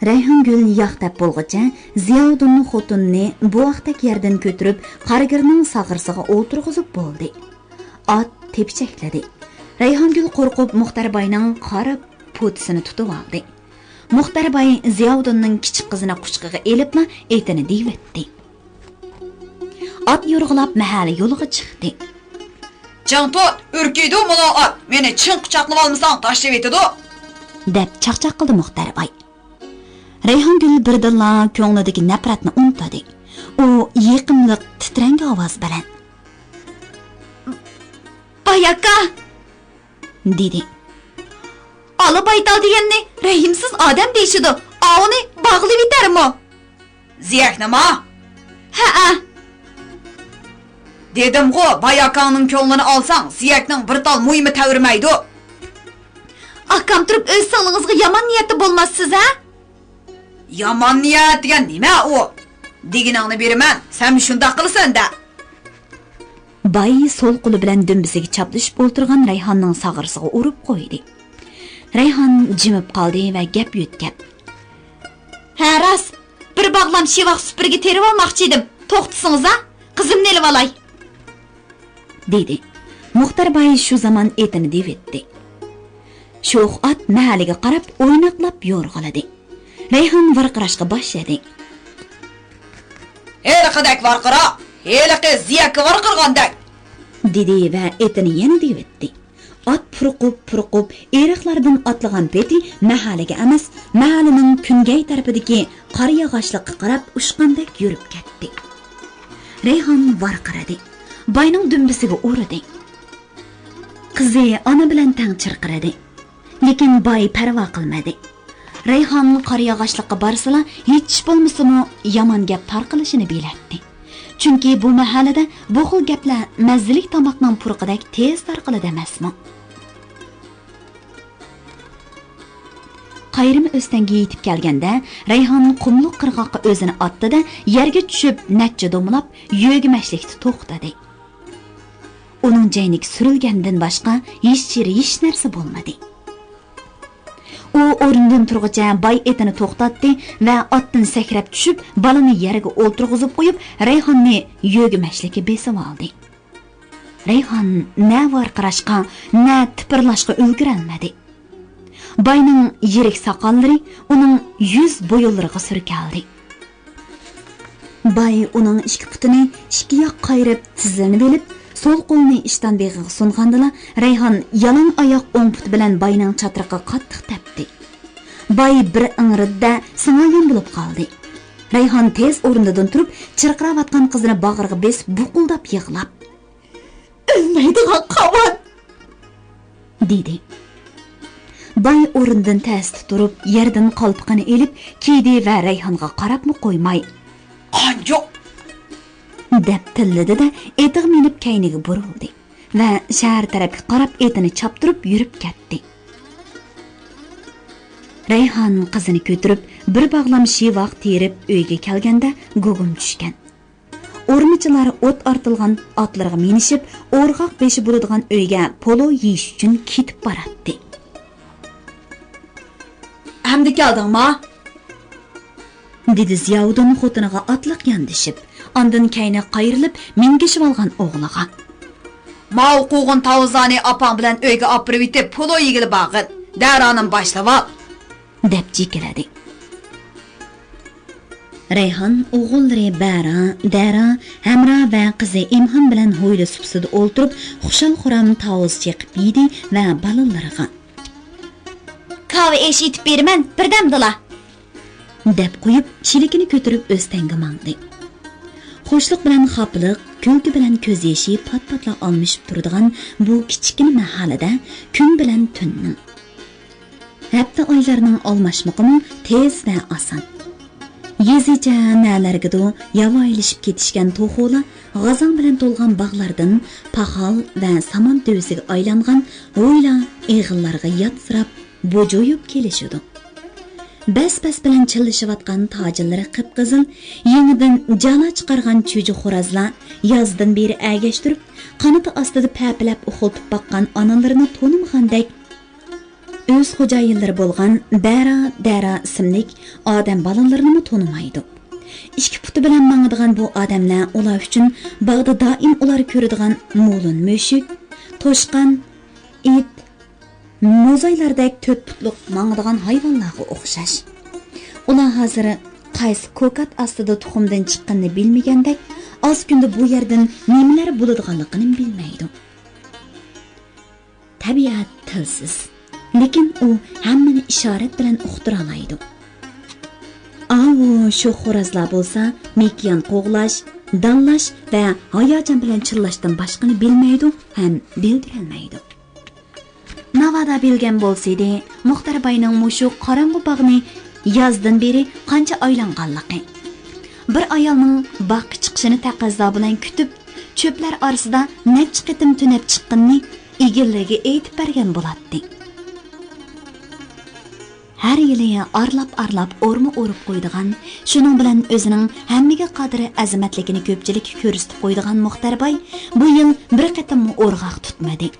رەيھانگۈل ياق دەپ بولغۇچە زىياۋۇدۇننىڭ خوتۇنىنى بوۋاقتەك يەردىن كۆتۈرۈپ، قارىگىرنىڭ ساغرىسىغا ئولتۇرغۇزۇپ بولدى. ئات تېپچەكلىدى. رەيھانگۈل قورقۇپ مۇختەر باينىڭ قارا پوتىسىنى تۇتۇۋالدى. مۇختەر باي زىياۋۇدۇننىڭ كىچىك قىزىنى قۇچىقىغا ئېلىپلا ئېتىنى دېۋەتتى. ئات يورغىلاپ مەھەللە يولىغا چىقتى. چىڭ تۇت، ئۈركۈيدۇ مۇنۇ ئات، مېنى چىڭ قۇچاقلىۋالمىساڭ تاشلىۋېتىدۇ. دەپ چاقچاق قىلدى مۇختەر باي. رەيھانگۈل بىردىنلا كۆڭلىدىكى نەپرەتنى ئۇنتۇدى. ئۇ يېقىملىق تىترەڭگۈ ئاۋاز بىلەن. باي ئاكا! دېدى. ئالا بايتال دېگەننى رەھىمسىز ئادەم دېيىشىدۇ. ئاۋۇنى باغلىۋېتەرمۇ؟ زىيەكنىما؟ ھەئە. دېدىمغۇ، باي ئاكاڭنىڭ كۆڭلىنى ئالساڭ، زىيەكنىڭ بىر تال مويىمۇ تەۋرىمەيدۇ. ئاكام تۇرۇپ ئۆز سىڭلىڭىزغا يامان نىيەتتە بولماسسىز ھە؟ يامان نىيەت دېگەن نېمە ئۇ؟ دېگىنىڭنى بېرىمەن، سەن شۇنداق قىلىسەن-دە. باي سول قولى بىلەن دۈمبىسىگە چاپلىشىپ ئولتۇرغان رەيھاننىڭ ساغرىسىغا ئۇرۇپ قويدى. رەيھان جىمىپ قالدى ۋە گەپ يۆتكەپ. ھە، راست. بىر باغلام شىۋاق سۈپۈرگە تېرىۋالماقچى ئىدىم. توختىسىڭىز ھە، قىزىمنى ئېلىۋالاي. دېدى. مۇختەر باي شۇ زامان ئېتىنى دېۋەتتى. شوخ ئات مەھەللىگە قاراپ ئويناقلاپ يورغىلىدى. رەيھان ۋارقىراشقا باشلىدى. ھېلىقىدەك ۋارقىرا، ھېلىقى زىيەككە ۋارقىرىغاندەك! دېدى ۋە ئېتىنى يەنە دېۋەتتى. ئات پۇرقۇپ-پۇرقۇپ ئېرىقلاردىن ئاتلىغان پېتى مەھەللىگە ئەمەس، مەھەللىنىڭ كۈنگەي تەرىپىدىكى قارا ياغاچلىققا قاراپ ئۇچقاندەك يۈرۈپ كەتتى. رەيھان ۋارقىرىدى. باينىڭ دۈمبىسىگە ئۇردى. قىزى ئانا بىلەن تەڭ چىرقىرىدى. لېكىن باي پەرۋا قىلمىدى. رەيھان قارا ياغاچلىققا بارسىلا، ھېچ بولمىسىمۇ يامان گەپ تارقىلىشىنى بىلەتتى. چۈنكى بۇ مەھەللىدە بۇ خىل گەپلەر مەززىلىك تاماقنىڭ پۇرىقىدەك تېز تارقىلىدۇ ئەمەسمۇ؟ قايرىمى ئۆستەڭگە يېتىپ كەلگەندە، رەيھان قۇملۇق قىرغاققا ئۆزىنى ئاتتى-دە، يەرگە چۈشۈپ نەچچە دومىلاپ، يۆگىمەچلىكتە توختىدى. ئۇنىڭ جەينىكى سۈرۈلگەندىن باشقا ھېچ يېرى ھېچ نەرسە بولمىدى. ئۇ ئورنىدىن تۇرغۇچە باي ئېتىنى توختاتتى ۋە ئاتتىن سەكرەپ چۈشۈپ، بالىنى يەرگە ئولتۇرغۇزۇپ قويۇپ، رەيھاننى يۆگىمەچلىككە بېسىۋالدى. رەيھان نە ۋارقىراشقا، نە تىپىرلاشقا ئۈلگۈرەلمىدى. باينىڭ يىرىك ساقاللىرى ئۇنىڭ يۈز بويۇنلىرىغا سۈركەلدى. باي ئۇنىڭ ئىككى پۇتىنى ئىككى ياققا قايرىپ تىزلىنىۋېلىپ، سول قولىنى ئىشتان بېغىغا سۇنغاندىلا، رەيھان يالاڭ ئاياق ئوڭ پۇتى بىلەن باينىڭ چاترىقىغا قاتتىق تەپتى. باي بىر ئىڭرىدى-دە، سىڭايان بولۇپ قالدى. رەيھان تېز ئورنىدىن تۇرۇپ، چىرقىراۋاتقان قىزىنى باغرىغا بېسىپ، بۇقۇلداپ يىغلاپ، ئۆلمەيدىغان قاۋان! دېدى. باي ئورنىدىن تەستە تۇرۇپ، يەردىن قالپىقىنى ئېلىپ كىيدى ۋە رەيھانغا قاراپمۇ قويماي، قانجۇق! دەپ تىللىدى-دە، ئېتىغا مىنىپ كەينىگە بۇرۇلدى. ۋە شەھەر تەرەپكە قاراپ ئېتىنى چاپتۇرۇپ يۈرۈپ كەتتى. رەيھان قىزىنى كۆتۈرۈپ، بىر باغلام شىۋاق تېرىپ ئۆيگە كەلگەندە گۇگۇم چۈشكەن. ئورمىچىلار ئوت ئارتىلغان ئاتلىرىغا مىنىشىپ، ئورغاق بېشى بولىدىغان ئۆيگە پولۇ يېيىش ئۈچۈن كېتىپ باراتتى. ئەمدى كەلدىڭما؟ دېدى زىياۋۇدۇن خوتۇنىغا ئاتلىق ياندىشىپ، ئاندىن كەينىگە قايرىلىپ مىنگىشىۋالغان ئوغلىغا. ماۋۇ قوغۇن تاۋۇزلارنى ئاپاڭ بىلەن ئۆيگە ئاپىرىۋېتىپ، پولۇ يېگىلى بارغىن. دەرانىم باشلىۋال. دەپ جېكىلىدى. رەيھان ئوغۇللىرى بەرا، دەرا، ھەمرا ۋە قىزى ئىمھان بىلەن ھويلا سۇپىسىدا ئولتۇرۇپ، خۇشال-خۇرام تاۋۇز چېقىپ يېدى ۋە بالىلىرىغا، كاۋا ئېشى ئېتىپ بېرىمەن، بىردەمدىلا. دەپ قويۇپ، چېلىكىنى كۆتۈرۈپ ئۆستەڭگە ماڭدى. خۇشلۇق بىلەن خاپىلىق، كۈلكە بىلەن كۆز يېشى پات-پاتلا ئالمىشىپ تۇرىدىغان بۇ كىچىككىنە مەھەللىدە كۈن بىلەن تۈننىڭ، ھەپتە ئايلارنىڭ ئالماشمىقىمۇ تېز ۋە ئاسان. يېزىچە نەلەرگىدۇ ياۋايىلىشىپ كېتىشكەن توخۇلار، غازاڭ بىلەن تولغان باغلاردىن پاخال ۋە سامان دۆۋىسىگە ئايلانغان ھويلا، ئېغىللارغا ياتسىراپ، بوجۇيۇپ كېلىشىدۇ. بەس-بەس بىلەن چىللىشىۋاتقان تاجىنلىرى قىپقىزىل، يېڭىدىن جالا چىقارغان چۈجە خورازلار يازدىن بېرى ئەگەشتۈرۈپ، قانىتى ئاستىدا پەپىلەپ ئۇخۇلتۇپ باققان ئانىلىرىنى تونۇمىغاندەك، ئۆز خوجايىنلىرى بولغان بەرا، دەرا ئىسىملىك ئادەم بالىلىرىنىمۇ تونۇمايدۇ. ئىككى پۇتى بىلەن ماڭىدىغان بۇ ئادەملەر ئۇلار ئۈچۈن باغدا دائىم ئۇلار كۆرىدىغان مۇلۇن مۈشۈك، توشقان، ئىت، موزايلاردەك تۆت پۇتلۇق ماڭىدىغان ھايۋانلارغا ئوخشاش. ئۇلار ھازىر قايسى كوكات ئاستىدا تۇخۇمدىن چىققىنىنى بىلمىگەندەك، ئاز كۈندە بۇ يەردىن نېمىلەر بولىدىغانلىقىنىمۇ بىلمەيدۇ. تەبىئەت تىلسىز، لېكىن ئۇ ھەممىنى ئىشارەت بىلەن ئۇقتۇرالايدۇ. ئاۋۇ شوخ خورازلار بولسا مېكىيان قوغلاش، دانلاش ۋە ھاياجان بىلەن چىللاشتىن باشقىنى بىلمەيدۇ ھەم بىلدۈرەلمەيدۇ. ناۋادا بىلگەن بولسىدى، مۇختەر باينىڭ مۇشۇ قاراڭغۇ باغنى يازدىن بېرى قانچە ئايلانغانلىقى. بىر ئايالنىڭ باغقا چىقىشىنى تەقەززا بىلەن كۈتۈپ، چۆپلەر ئارىسىدا نەچچە قېتىم تۈنەپ چىققىنىنى ئىگىلىرىگە ئېيتىپ بەرگەن بولاتتى. ھەر يىلى ئارىلاپ-ئارىلاپ ئورما ئورۇپ قويىدىغان، شۇنىڭ بىلەن ئۆزىنىڭ ھەممىگە قادىر ئەزىمەتلىكىنى كۆپچىلىككە كۆرسىتىپ قويىدىغان مۇختەر باي بۇ يىل بىر قېتىممۇ ئورغاق تۇتمىدى.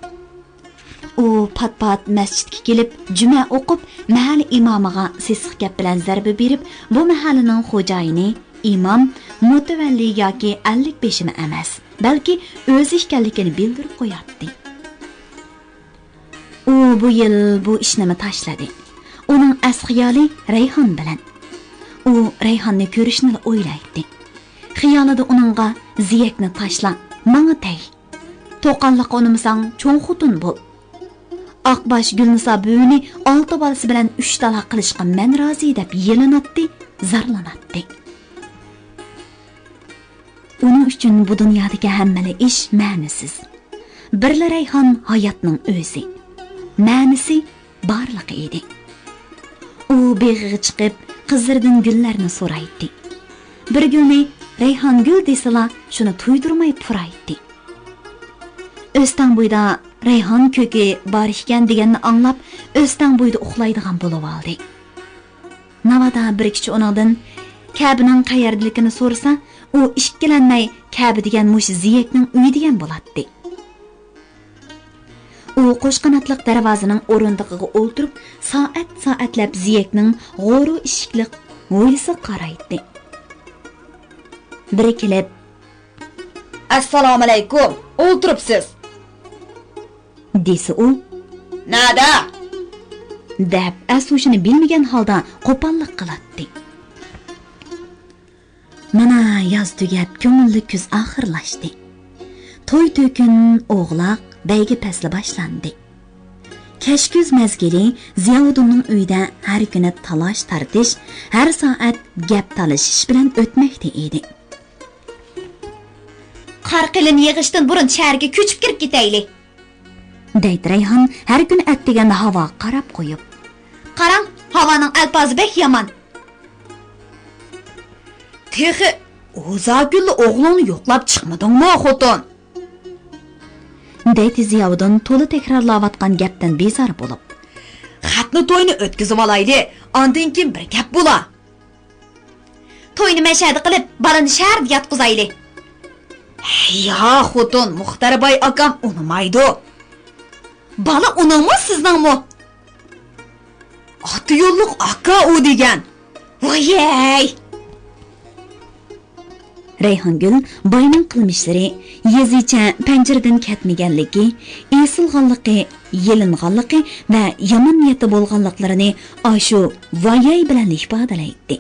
ئۇ پات-پات مەسچىتكە كېلىپ، جۈمە ئوقۇپ، مەھەللە ئىمامىغا سېسىق گەپ بىلەن زەربە بېرىپ، بۇ مەھەللىنىڭ خوجايىنى، ئىمام، مۇتەۋەللى ياكى ئەللىك بېشىمۇ ئەمەس، بەلكى ئۆزى ئىكەنلىكىنى بىلدۈرۈپ قوياتتى. ئۇ بۇ يىل بۇ ئىشنىمۇ تاشلىدى. ئۇنىڭ ئەس خىيالى رەيھان بىلەن. ئۇ رەيھاننى كۆرۈشنىلا ئويلايتتى. خىيالىدا ئۇنىڭغا، زىيەكنى تاشلا، ماڭا تەگ. توقاللىققا ئۇنىمىساڭ، چوڭ خوتۇن بول. ئاقباش گۈلنىسا بۈۋىنى ئالتە بالىسى بىلەن ئۈچ تالاق قىلىشقا مەن رازى دەپ يېلىناتتى، زارلىناتتى. ئۇنىڭ ئۈچۈن بۇ دۇنيادىكى ھەممىلا ئىش مەنىسىز. بىرلا رەيھان ھاياتنىڭ ئۆزى، مەنىسى، بارلىقى ئىدى. ئۇ بېغىغا چىقىپ، قىزلىرىدىن گۈللەرنى سورايتتى. بىر گۈلنى رەيھانگۈل دېسىلا، شۇنى تۇيدۇرماي پۇرايتتى. ئۆستەڭ بويىدا رەيھان كۆكى بار ئىكەن دېگەننى ئاڭلاپ، ئۆستەڭ بويىدا ئۇخلايدىغان بولۇۋالدى. ناۋادا بىر كىشى ئۇنىڭدىن كەبىنىڭ قەيەردىلىكىنى سورىسا، ئۇ ئىككىلەنمەي كەبە دېگەن مۇشۇ زىيەكنىڭ ئۆيى دېگەن بولاتتى. ئۇ قوش قاناتلىق دەرۋازىنىڭ ئورۇندۇقىغا ئولتۇرۇپ، سائەت-سائەتلەپ زىيەكنىڭ غورۇ ئىشىكلىق ھويلىسىغا قارايتتى. بىرى كېلىپ، ئەسسالامۇئەلەيكۇم، ئولتۇرۇپسىز، دېسە ئۇ، نەدە؟ دەپ ئەس-ھوشىنى بىلمىگەن ھالدا قوپاللىق قىلاتتى. مانا ياز تۈگەپ، كۆڭۈللۈك كۈز ئاخىرلاشتى. توي-تۆكۈن، ئوغلاق، بەيگە پەسلى باشلاندى. كەچ-كۈز مەزگىلى زىياۋۇدۇننىڭ ئۆيىدە ھەر كۈنى تالاش-تارتىش، ھەر سائەت گەپ تالىشىش بىلەن ئۆتمەكتە ئىدى. قار قېلىن يېغىشتىن بۇرۇن شەھەرگە كۆچۈپ كىرىپ كېتەيلى. دەيتتى رەيھان ھەر كۈنى ئەتىگەندە ھاۋاغا قاراپ قويۇپ. قاراڭ، ھاۋانىڭ ئەلپازى بەك يامان. تېخى ئۇزاكۈنلا ئوغلۇڭنى يوقلاپ چىقمىدىڭمۇ، خوتۇن؟ دەيتتى زىياۋۇدۇن تولا تەكرارلاۋاتقان گەپتىن بىزار بولۇپ. خەتنە توينى ئۆتكۈزۈۋالايلى، ئاندىن كېيىن بىر گەپ بولا. توينى مەشەدە قىلىپ، بالىنى شەھەردە ياتقۇزايلى. يا خوتۇن، مۇختەر باي ئاكام ئۇنىمايدۇ. بالا ئۇنىڭمۇ، سىزنىڭمۇ؟ ئاتا يوللۇق ئاكا ئۇ دېگەن. ۋايەي! رەيھانگۈل باينىڭ قىلمىشلىرى، يېزىچە پەنجىرىدىن كەتمىگەنلىكى، ئېسىلغانلىقى، يېلىنغانلىقى ۋە يامان نىيەتتە بولغانلىقلىرىنى ئاشۇ ۋايەي بىلەن ئىپادىلەيتتى.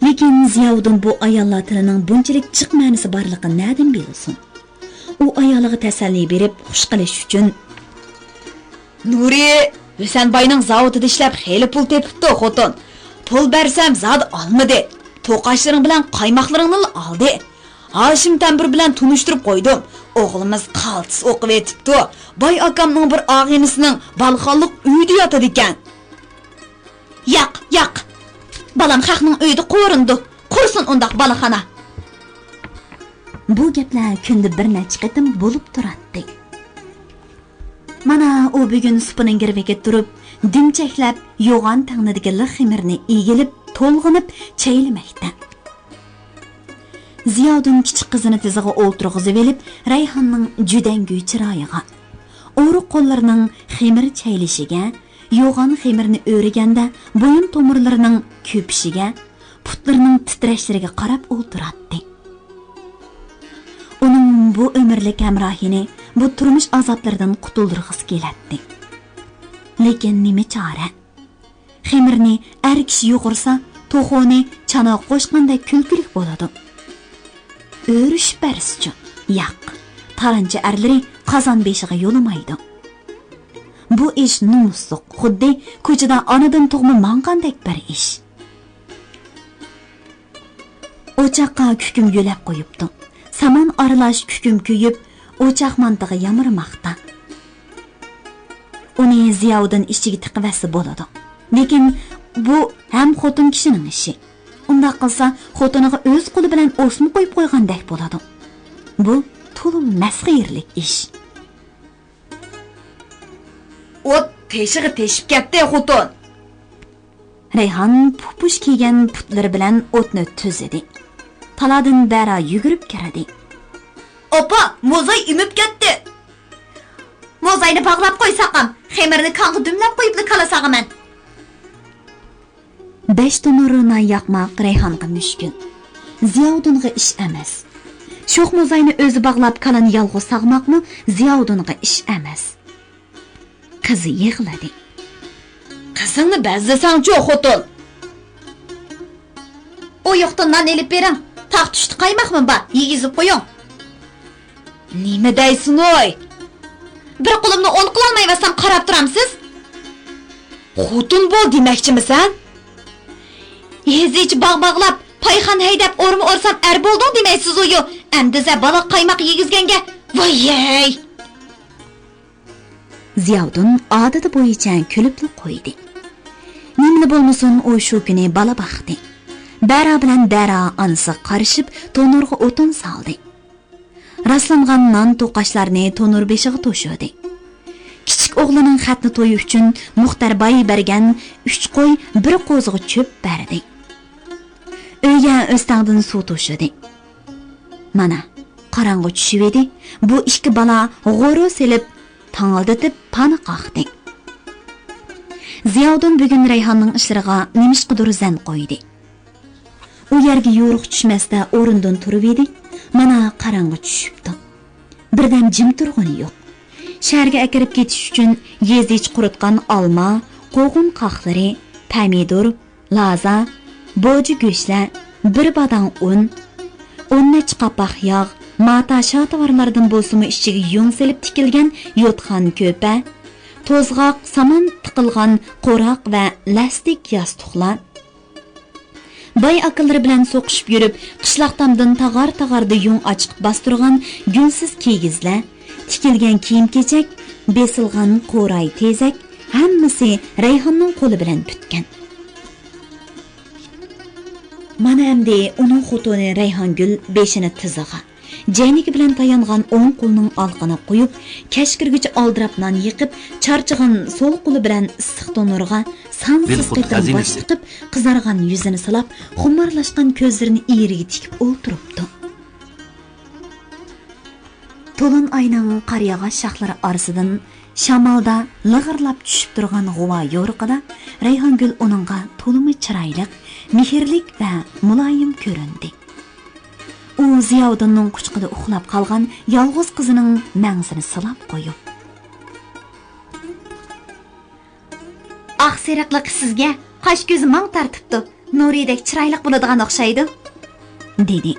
لېكىن زىياۋۇدۇن بۇ ئاياللار تىلىنىڭ بۇنچىلىك جىق مەنىسى بارلىقىنى نەدىن بىلسۇن؟ ئۇ ئايالىغا تەسەللى بېرىپ، خۇش قىلىش ئۈچۈن، نۇرى، ھۈسەن باينىڭ زاۋۇتىدا ئىشلەپ، خېلى پۇل تېپىپتۇ، خوتۇن. پۇل بەرسەم، زادى ئالمىدى. توقاچلىرىڭ بىلەن قايماقلىرىڭنىلا ئالدى. ھاشىم تەمبۇر بىلەن تونۇشتۇرۇپ قويدۇم. ئوغلىمىز قالتىس ئوقۇۋېتىپتۇ. باي ئاكامنىڭ بىر ئاغىنىسىنىڭ بالىخانلىق ئۆيىدە ياتىدىكەن. ياق، ياق. بالام خەقنىڭ ئۆيىدە قورۇنىدۇ. قۇرسۇن ئۇنداق بالىخانا. بۇ گەپلەر كۈندە بىر نەچچە قېتىم بولۇپ تۇراتتى. مانا، ئۇ بۈگۈن سۇپىنىڭ گىرۋىكىدە تۇرۇپ، دۈمچەكلەپ يوغان تەڭنىدىكى لىق خېمىرنى ئېگىلىپ، تولغىنىپ چەيلىمەكتە. زىياۋۇدۇن كىچىك قىزىنى تىزىغا ئولتۇرغۇزۇۋېلىپ، رەيھاننىڭ جۈدەڭگۈ چىرايىغا، ئورۇق قوللىرىنىڭ خېمىر چەيلىشىگە، يوغان خېمىرنى ئۆرۈگەندە بويۇن تومۇرلىرىنىڭ كۆپۈشىگە، پۇتلىرىنىڭ تىترەشلىرىگە قاراپ ئولتۇراتتى. ئۇنىڭ بۇ ئۆمۈرلۈك ھەمراھىنى بۇ تۇرمۇش ئازابلىرىدىن قۇتۇلدۇرغۇسى كېلەتتى. لېكىن نېمە چارە؟ خېمىرنى ئەر كىشى يۇغۇرسا، توخۇنى چانىغا قوشقاندەك كۈلكىلىك بولىدۇ. ئۆرۈشۈپ بەرسىچۇ؟ ياق، تالانچى ئەرلىرى قازان بېشىغا يولىمايدۇ. بۇ ئىش نومۇسلۇق، خۇددى كوچىدا ئانىدىن تۇغما ماڭغاندەك بىر ئىش. ئوچاققا كۈكۈم يۆلەپ قويۇپتۇ. سامان ئارىلاش كۈكۈم كۆيۈپ، ئوچاق مانتىغا يامرىماقتا. ئۇنى زىياۋۇدۇن ئىچىگە تىقىۋەتسە بولىدۇ. لېكىن بۇ ھەم خوتۇن كىشىنىڭ ئىشى. ئۇنداق قىلسا، خوتۇنىغا ئۆز قولى بىلەن ئوسما قويۇپ قويغاندەك بولىدۇ. بۇ تولىمۇ مەسخىرىلىك ئىش. ئوت تېشىغا تېشىپ كەتتى، خوتۇن. رەيھان پۇپۇش كىيگەن پۇتلىرى بىلەن ئوتنى تۈزىدى. تالادىن بەرا يۈگۈرۈپ كىردى. ئاپا، موزاي ئېمىپ كەتتى. موزاينى باغلاپ قويساقام، خېمىرنى كانغا دۈملەپ قويۇپلا كالا ساغىمەن. بەش تونۇر نان ياقماق رەيھانغا مۈشكۈل. زىياۋۇدۇنغا ئىش ئەمەس. شوخ موزاينى ئۆزى باغلاپ، كالىنى يالغۇز ساغماقمۇ زىياۋۇدۇنغا ئىش ئەمەس. قىزى يىغلىدى. قىزىڭنى بەزلىسەڭچۇ، خوتۇن؟ ئۇ يوقتا نان ئېلىپ بېرىڭ. تاختا ئۈستى قايماقمۇ بار، يېگۈزۈپ قويۇڭ. نېمە دەيسىنۇي؟ بىر قولۇمنى ئوڭ قىلالمايۋاتسام قاراپ تۇرامسىز؟ خوتۇن بول دېمەكچىمىسەن؟ يېزىچە باغ باغلاپ، پايخان ھەيدەپ، ئورما ئورسام ئەر بولدۇڭ دېمەيسىزۇيۇ. ئەمدىزە بالا قايماق يېگۈزگەنگە ۋايەي! زىياۋۇدۇن ئادىتى بويىچە كۈلۈپلا قويدى. نېمىلا بولمىسۇن، ئۇ شۇ كۈنى بالا باقتى. بەرا بىلەن دەرا ئانىسىغا قارىشىپ، تونۇرغا ئوتۇن سالدى. راسلانغان نان توقاچلارنى تونۇر بېشىغا توشۇدى. كىچىك ئوغلىنىڭ خەتنە تويى ئۈچۈن مۇختەر باي بەرگەن ئۈچ قوي، بىر قوزىغا چۆپ بەردى. ئۆيگە ئۆستەڭدىن سۇ توشۇدى. مانا، قاراڭغۇ چۈشۈۋىدى. بۇ ئىككى بالا غورۇ سېلىپ، تاڭالدىتىپ پانا قاقتى. زىياۋۇدۇن بۈگۈن رەيھاننىڭ ئىشلىرىغا نېمىشقىدۇر زەن قويدى. ئۇ يەرگە يورۇق چۈشمەستە ئورنىدىن تۇرۇۋىدى. مانا، قاراڭغۇ چۈشۈپتۇ. بىردەم جىم تۇرغىنى يوق. شەھەرگە ئەكىرىپ كېتىش ئۈچۈن يېزا ئىچى قۇرۇتقان ئالما، قوغۇن قاقلىرى، پەمىدۇر، لازا، بوجا گۆشلەر، بىر باداڭ ئۇن، ئون نەچچە قاپاق ياغ، ماتا شاتىۋارلاردىن بولسىمۇ ئىچىگە يۇڭ سېلىپ تىكىلگەن يوتقان كۆپە، توزغاق، سامان تىقىلغان قوراق ۋە لاستىك ياستۇقلار، باي ئاكىلىرى بىلەن سوقۇشۇپ يۈرۈپ، قىشلاق تامدىن تاغار-تاغاردا يۇڭ ئاچىقىپ باستۇرغان گۈلسىز كىگىزلەر، تىكىلگەن كىيىم-كېچەك، بېسىلغان قوراي تېزەك، ھەممىسى رەيھاننىڭ قولى بىلەن پۈتكەن. مانا ئەمدى ئۇنىڭ خوتۇنى رەيھانگۈل بېشىنى تىزىغا، جەينىكى بىلەن تايانغان ئوڭ قولىنىڭ ئالىقىنى قويۇپ، كەچ كىرگۈچە ئالدىراپ نان يېقىپ، چارچىغان سول قولى بىلەن ئىسسىق تونۇرغا سانسىز قېتىم باش تىقىپ، قىزارغان يۈزىنى سىلاپ، خۇمارلاشقان كۆزلىرىنى ئېرىگە تىكىپ ئولتۇرۇپتۇ. تولۇن ئاينىڭ قارا ياغاچ شاخلىرى ئارىسىدىن شامالدا لىغىرلاپ چۈشۈپ تۇرغان غۇۋا يورۇقىدا رەيھانگۈل ئۇنىڭغا تولىمۇ چىرايلىق، مېھىرلىك ۋە مۇلايىم كۆرۈندى. ئۇ زىياۋۇدۇننىڭ قۇچىقىدا ئۇخلاپ قالغان يالغۇز قىزىنىڭ مەڭزىنى سىلاپ قويۇپ، ئاق سېرىقلىقى سىزگە قاش كۆزى ماڭ تارتىپتۇ، نۇرىدەك چىرايلىق بولىدىغان ئوخشايدۇ، دېدى.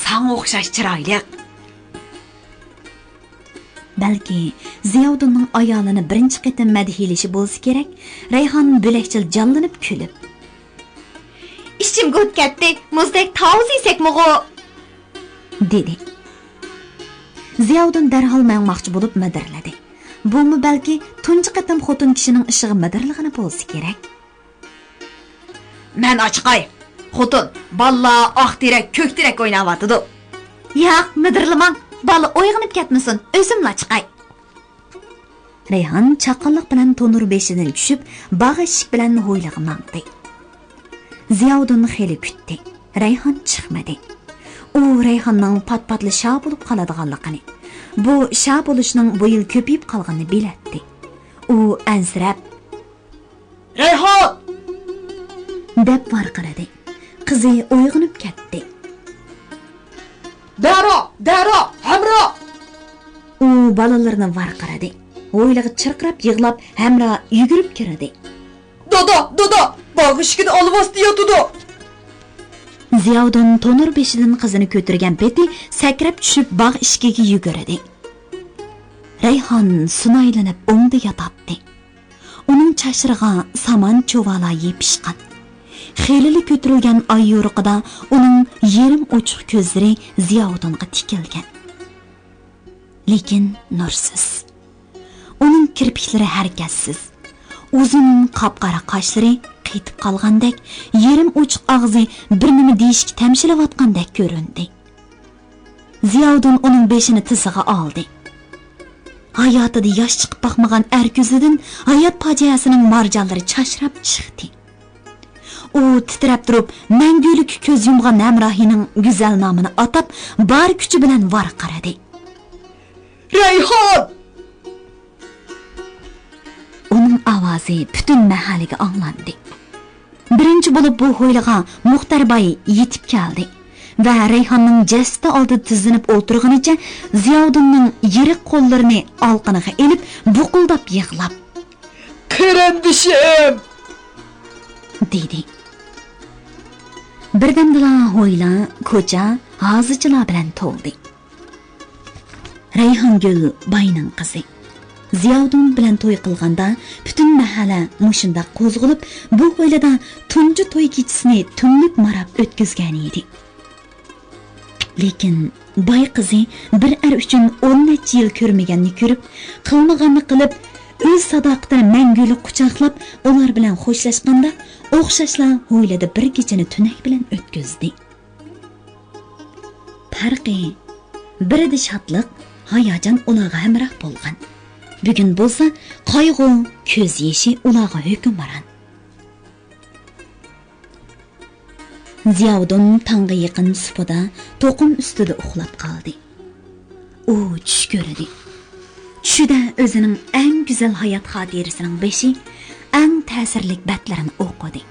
ساڭا ئوخشاش چىرايلىق. بەلكى زىياۋۇدۇننىڭ ئايالىنى بىرىنچى قېتىم مەدھىيلىشى بولسا كېرەك، رەيھان بۆلەكچىل جانلىنىپ كۈلۈپ، ئىچىم گۇت كەتتى، مۇزدەك تاۋۇز يېسەكمىغۇ، دېدى. زىياۋۇدۇن دەرھال ماڭماقچى بولۇپ مىدىرلىدى. بۇمۇ بەلكى تۇنجى قېتىم خوتۇن كىشىنىڭ ئىشىغا مىدىرلىغىنى بولسا كېرەك. مەن ئاچىقاي. خوتۇن، بالىلار ئاق تېرەك، كۆك تېرەك ئويناۋاتىدۇ. ياق، مىدىرلىماڭ. بالا ئويغىنىپ كەتمىسۇن، ئۆزۈملا چىقاي. رەيھان چاققانلىق بىلەن تونۇر بېشىدىن چۈشۈپ، باغ ئىشىك بىلەن ھويلىغا ماڭدى. زىياۋۇدۇن خېلى كۈتتى. رەيھان چىقمىدى. ئۇ رەيھاننىڭ پات-پاتلا شا بولۇپ قالىدىغانلىقىنى، بۇ شا بولۇشنىڭ بۇ يىل كۆپىيىپ قالغىنىنى بىلەتتى. ئۇ ئەنسىرەپ، رەيھان! دەپ ۋارقىرىدى. قىزى ئويغىنىپ كەتتى. دەرا! دەرا! ھەمرا! ئۇ بالىلىرىنى ۋارقىرىدى. ھويلىغا چىرقىراپ يىغلاپ، ھەمرا يۈگۈرۈپ كىردى. دادا! دادا! باغ ئىشىكىدە ئالۋاستى ياتىدۇ! زىياۋۇدۇن تونۇر بېشىدىن قىزىنى كۆتۈرگەن پېتى سەكرەپ چۈشۈپ باغ ئىشىكىگە يۈگۈردى. رەيھان سۇنايلىنىپ ئوڭدا ياتاتتى. ئۇنىڭ چاچلىرىغا سامان چۇۋالا يېپىشقان. خېلىلا كۆتۈرۈلگەن ئاي يورۇقىدا ئۇنىڭ يېرىم ئوچۇق كۆزلىرى زىياۋۇدۇنغا تىكىلگەن. لېكىن نۇرسىز. ئۇنىڭ كىرپىكلىرى ھەرىكەتسىز. ئۇزۇن قاپقارا قاشلىرى قېتىپ قالغاندەك، يېرىم ئوچۇق ئاغزى بىر نېمە دېيىشكە تەمشىلىۋاتقاندەك كۆرۈندى. زىياۋۇدۇن ئۇنىڭ بېشىنى تىزىغا ئالدى. ھاياتىدا ياش چىقىپ باقمىغان ئەر كۆزىدىن ھايات پاجىئەسىنىڭ مارجانلىرى چاچراپ چىقتى. ئۇ تىترەپ تۇرۇپ، مەڭگۈلۈككە كۆز يۇمغان ھەمراھىنىڭ گۈزەل نامىنى ئاتاپ، بار كۈچى بىلەن ۋارقىرىدى. رەيھان! ئۇنىڭ ئاۋازى پۈتۈن مەھەللىگە ئاڭلاندى. بىرىنچى بولۇپ بۇ ھويلىغا مۇختەر باي يېتىپ كەلدى ۋە رەيھاننىڭ جەسىتى ئالدىدا تىزلىنىپ ئولتۇرغىنىچە زىياۋۇدۇننىڭ يىرىق قوللىرىنى ئالقىنىغا ئېلىپ، بۇقۇلداپ يىغلاپ، قېرىندىشىم! دېدى. بىردەمدىلا ھويلا، كوچا ھازىچىلار بىلەن تولدى. رەيھانگۈل باينىڭ قىزى. زىياۋۇدۇن بىلەن توي قىلغاندا، پۈتۈن مەھەللە مۇشۇنداق قوزغىلىپ، بۇ ھويلىدا تۇنجى توي كېچىسىنى تۈملۈك ماراپ ئۆتكۈزگەن ئىدى. لېكىن باي قىزى بىر ئەر ئۈچۈن ئون نەچچە يىل كۆرمىگەننى كۆرۈپ، قىلمىغاننى قىلىپ، ئۆز ساداقىتىنى مەڭگۈلۈك قۇچاقلاپ، ئۇلار بىلەن خوشلاشقاندا، ئوخشاشلا ھويلىدا بىر كېچىنى تۈنەك بىلەن ئۆتكۈزدى. پەرقى، بىرىدە شادلىق، ھاياجان ئۇلارغا ھەمراھ بولغان. بۈگۈن بولسا قايغۇ، كۆز يېشى ئۇلارغا ھۆكۈمران. زىياۋۇدۇن تاڭغا يېقىن سۇپىدا توقۇم ئۈستىدە ئۇخلاپ قالدى. ئۇ چۈش كۆردى. چۈشىدە ئۆزىنىڭ ئەڭ گۈزەل ھايات خاتىرىسىنىڭ بېشى، ئەڭ تەسىرلىك بەتلىرىنى ئوقۇدى.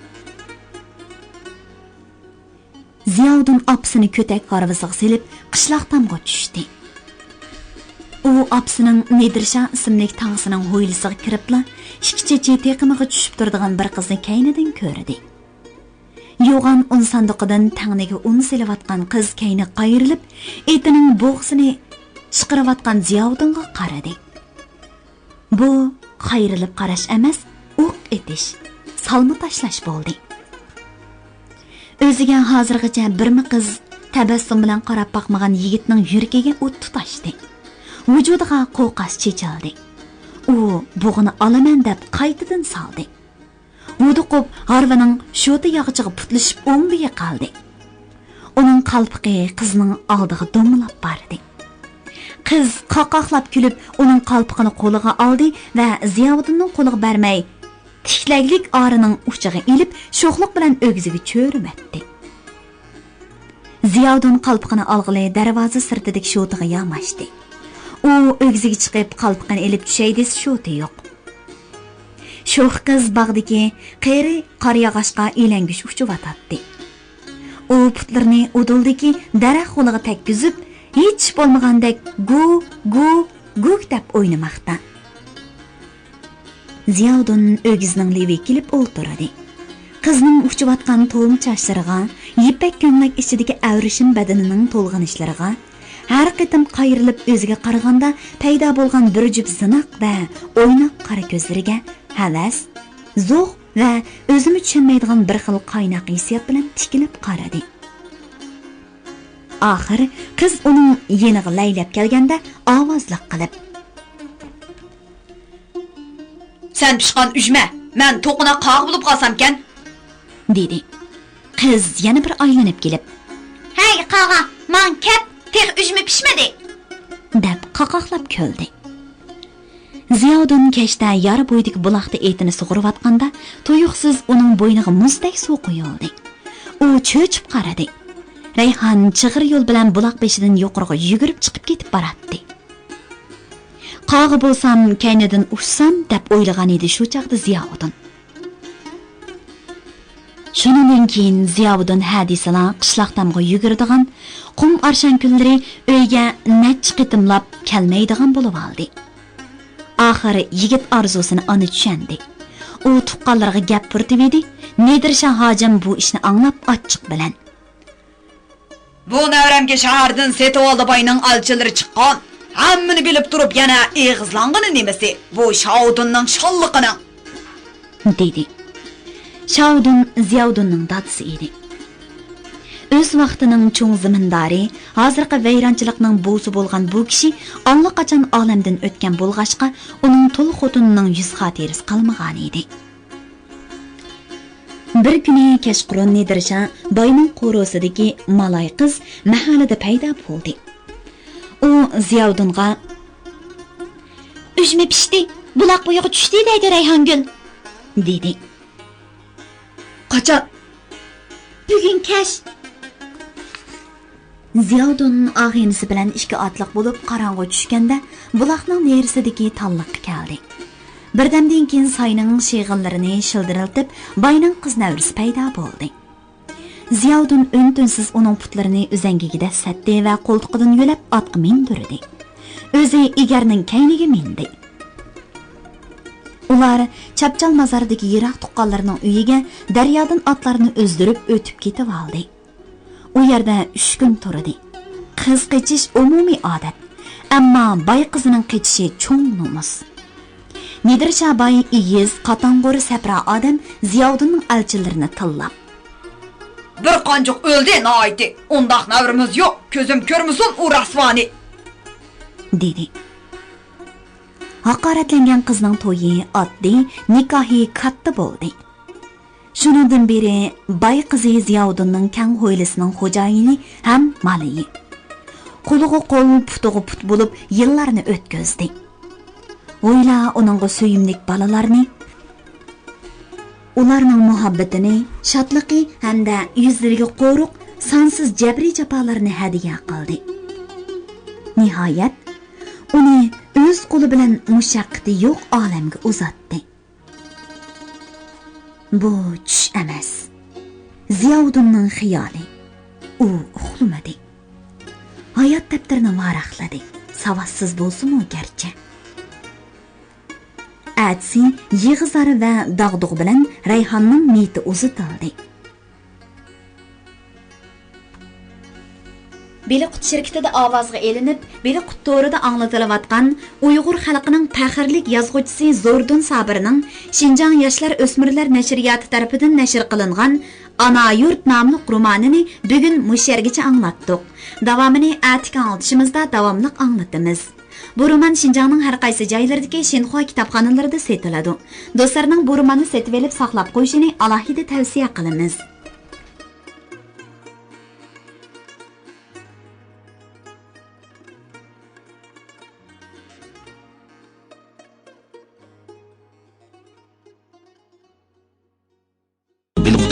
زىياۋۇدۇن ئاپىسىنى كۆتەك ھارۋىسىغا سېلىپ، قىشلاق تامغا چۈشتى. ئۇ ئاپىسىنىڭ نېدىرشا ئىسىملىك تاڭسىنىڭ ھويلىسىغا كىرىپلا، ئىككى چېچى تېقىمىغا چۈشۈپ تۇرىدىغان بىر قىزنى كەينىدىن كۆردى. يوغان ئۇن ساندۇقىدىن تەڭنىگە ئۇن سېلىۋاتقان قىز كەينىگە قايرىلىپ، ئېتىنىڭ بوغىسىنى چىقىرىۋاتقان زىياۋۇدۇنغا قارىدى. بۇ قايرىلىپ قاراش ئەمەس، ئوق ئېتىش، سالما تاشلاش بولدى. ئۆزىگە ھازىرغىچە بىرمۇ قىز تەبەسسۇم بىلەن قاراپ باقمىغان يىگىتنىڭ يۈرىكىگە ئوت تۇتاشتى. ۋۇجۇدىغا قوقاس چېچىلدى. ئۇ بوغىنى ئالىمەن دەپ قايتىدىن سالدى. ھودۇقۇپ ھارۋىنىڭ شوتا ياغىچىغا پۇتلىشىپ ئوڭغا يىقالدى. ئۇنىڭ قالپىقى قىزنىڭ ئالدىغا دومىلاپ باردى. قىز قاقاقلاپ كۈلۈپ، ئۇنىڭ قالپىقىنى قولىغا ئالدى ۋە زىياۋۇدۇننىڭ قولىغا بەرمەي، تىكلەكلىك ئارىنىڭ ئۇچىغا ئېلىپ، شوخلۇق بىلەن ئۆگزىگە چۆرۈۋەتتى. زىياۋۇدۇن قالپىقىنى ئالغىلى دەرۋازا سىرتىدىكى شوتىغا ياماشتى. ئۇ ئۆگزىگە چىقىپ، قالپىقىنى ئېلىپ چۈشەي دېسە، شوتى يوق. شوخ قىز باغدىكى قېرى قارىياغاچقا ئىلەڭگۈچ ئۇچۇۋاتاتتى. ئۇ پۇتلىرىنى ئۇدۇلدىكى دەرەخ غولىغا تەگكۈزۈپ، ھېچ بولمىغاندەك گۇ، گۇ، گۇك دەپ ئوينىماقتا. زىياۋۇدۇن ئۆگزىنىڭ لېۋىگە كېلىپ ئولتۇردى. قىزنىڭ ئۇچۇۋاتقان توم چاچلىرىغا، يىپەك كۆڭلەك ئىچىدىكى ئەۋرىشىم بەدىنىنىڭ تولغىنىشلىرىغا، ھەر قېتىم قايرىلىپ ئۆزىگە قارىغاندا پەيدا بولغان بىر جۈپ زىناق ۋە ئويناق قارا كۆزلىرىگە ھەۋەس، زوق ۋە ئۆزىمۇ چۈشەنمەيدىغان بىر خىل قايناق ھېسسىيات بىلەن تىكىلىپ قارىدى. ئاخىر قىز ئۇنىڭ يېنىغا لەيلەپ كەلگەندە ئاۋازلىق قىلىپ، سەن پىشقان ئۈجمە، مەن توقۇناق قاغا بولۇپ قالسامكەن؟ دېدى. قىز يەنە بىر ئايلىنىپ كېلىپ، ھەي قاغا، ماڭا كەپ، تېخى ئۈجمە پىشمىدى! دەپ قاقاقلاپ كۈلدى. زىياۋۇدۇن كەچتە يار بويىدىكى بۇلاقتا ئېتىنى سۇغۇرۇۋاتقاندا، تۇيۇقسىز ئۇنىڭ بوينىغا مۇزدەك سۇ قۇيۇلدى. ئۇ چۆچۈپ قارىدى. رەيھان چىغىر يول بىلەن بۇلاق بېشىدىن يۇقىرىغا يۈگۈرۈپ چىقىپ كېتىپ باراتتى. قاغا بولسام، كەينىدىن ئۇچسام، دەپ ئويلىغان ئىدى شۇ چاغدا زىياۋۇدۇن. شۇنىڭدىن كېيىن زىياۋۇدۇن ھە دېسىلا قىشلاق تامغا يۈگۈرىدىغان، قۇم ئارشان كۈنلىرى ئۆيگە نەچچە قېتىملاپ كەلمەيدىغان بولۇۋالدى. ئاخىر يىگىت ئارزۇسىنى ئانا چۈشەندى. ئۇ تۇغقانلىرىغا گەپ پۇرىتىۋىدى، نېدىرشا ھاجىم بۇ ئىشنى ئاڭلاپ ئاچچىق بىلەن، بۇ نەۋرەمگە شەھەردىن سېتىۋالدى باينىڭ ئەلچىلىرى چىققان. ھەممىنى بىلىپ تۇرۇپ يەنە ئېغىزلانغىنى نېمىسى؟ بۇ شاۋۇدۇننىڭ شاللىقىنىڭ. دېدى. شاۋۇدۇن زىياۋۇدۇننىڭ دادىسى ئىدى. ئۆز ۋاقتىنىڭ چوڭ زېمىندارى، ھازىرقى ۋەيرانچىلىقنىڭ بوۋىسى بولغان بۇ كىشى ئاللىقاچان ئالەمدىن ئۆتكەن بولغاچقا، ئۇنىڭ تۇل خوتۇنىنىڭ يۈز خاتىرىسى قالمىغانىدى. بىر كۈنى كەچقۇرۇن نېدىرشا باينىڭ قورۇسىدىكى مالاي قىز مەھەللىدە پەيدا بولدى. ئۇ زىياۋۇدۇنغا، ئۈجمە پىشتى، بۇلاق بويىغا چۈشتى دەيدۇ رەيھانگۈل، دېدى. قاچان؟ بۈگۈن كەچ. زىياۋۇدۇن ئاغىنىسى بىلەن ئىككى ئاتلىق بولۇپ قاراڭغۇ چۈشكەندە، بۇلاقنىڭ نېرىسىدىكى تاللىققا كەلدى. بىردەمدىن كېيىن ساينىڭ شېغىللىرىنى شىلدىرلىتىپ، باينىڭ قىز نەۋرىسى پەيدا بولدى. زىياۋۇدۇن ئۈن-تىنسىز ئۇنىڭ پۇتلىرىنى ئۈزەڭگىگە دەسسەتتى ۋە قولتۇقىدىن يۆلەپ ئاتقا مىندۈردى. ئۆزى ئېگەرنىڭ كەينىگە مىندى. ئۇلار چاپچال مازاردىكى يىراق تۇغقانلىرىنىڭ ئۆيىگە دەريادىن ئاتلارنى ئۈزدۈرۈپ ئۆتۈپ كېتىۋالدى. ئۇ يەردە ئۈچ كۈن تۇردى. قىز قېچىش ئومۇمىي ئادەت. ئەمما باي قىزىنىڭ قېچىشى چوڭ نومۇس. نېدىرشا باي ئېگىز، قاتاڭغۇر، سەپرا ئادەم زىياۋۇدۇننىڭ ئەلچىلىرىنى تىللاپ، بىر قانچۇق ئۆلدى ناھايىتى. ئۇنداق نەۋرىمىز يوق، كۆزۈم كۆرمىسۇن ئۇ رەسۋانى، دېدى. ھاقارەتلەنگەن قىزنىڭ تويى ئاددىي، نىكاھى كاتتا بولدى. شۇنىڭدىن بېرى باي قىزى زىياۋۇدۇننىڭ كەڭ ھويلىسىنىڭ خوجايىنى ھەم مالىيى. قولىغا قول، پۇتىغا پۇت بولۇپ يىللارنى ئۆتكۈزدى. ھويلا ئۇنىڭغا سۆيۈملۈك بالىلارنى، ئۇلارنىڭ مۇھەببىتىنى، شادلىقى ھەمدە يۈزلىرىگە قورۇق، سانسىز جەبرىي جاپالارنى ھەدىيە قىلدى. نىھايەت، ئۇنى ئۆز قولى بىلەن مۇشەققىتى يوق ئالەمگە ئۇزاتتى. بۇ چۈش ئەمەس. زىياۋۇدۇننىڭ خىيالى. ئۇ ئۇخلىمىدى. ھايات دەپتىرىنى ۋاراقلىدى. ساۋاتسىز بولسىمۇ گەرچە. ئەتىسى يىغا-زار ۋە داغدۇغا بىلەن رەيھاننىڭ مېيىتى ئۇزىتىلدى. بېلىققۇت شىركىتىدە ئاۋازغا ئېلىنىپ، بېلىققۇت تورىدا ئاڭلىتىلىۋاتقان ئۇيغۇر خەلقىنىڭ پەخىرلىك يازغۇچىسى زوردۇن سابىرنىڭ شىنجاڭ ياشلار ئۆسمۈرلەر نەشرىياتى تەرىپىدىن نەشر قىلىنغان ئانا يۇرت ناملىق رومانىنى بۈگۈن مۇشۇ يەرگىچە ئاڭلاتتۇق. داۋامىنى ئەتىكى ئاڭلىتىشىمىزدا داۋاملىق ئاڭلىتىمىز. بۇ رومان شىنجاڭنىڭ ھەر قايسى جايلىرىدىكى شىنخۇا كىتابخانىلىرىدا سېتىلىدۇ. دوستلارنىڭ بۇ روماننى سېتىۋېلىپ ساقلاپ قويۇشىنى ئالاھىدە تەۋسىيە قىلىمىز.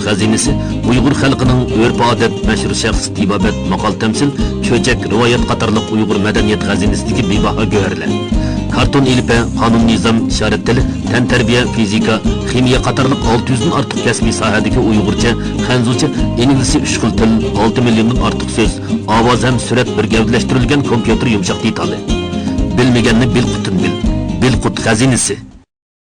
خەزىنىسى، ئۇيغۇر خەلقىنىڭ ئۆرپ-ئادەت، مەشھۇر شەخس، تېبابەت، ماقال-تەمسىل، چۆچەك، رىۋايەت قاتارلىق ئۇيغۇر مەدەنىيەت خەزىنىسىدىكى بىباھا گۆھەرلەر. كارتون ئېلىپبە، قانۇن-نىزام، ئىشارەت تىلى، تەنتەربىيە، فىزىكا، خىمىيە قاتارلىق ئالتە يۈزدىن ئارتۇق كەسپىي ساھەدىكى ئۇيغۇرچە، خەنزۇچە، ئىنگلىزچە ئۈچ خىل تىل، ئالتە مىليوندىن ئارتۇق سۆز، ئاۋاز ھەم سۈرەت بىر گەۋدىلەشتۈرۈلگەن كومپيۇتېر يۇمشاق دېتالى. بىلمىگەننى بىلقۇتتىن بىل. بىلقۇت خەزىنىسى.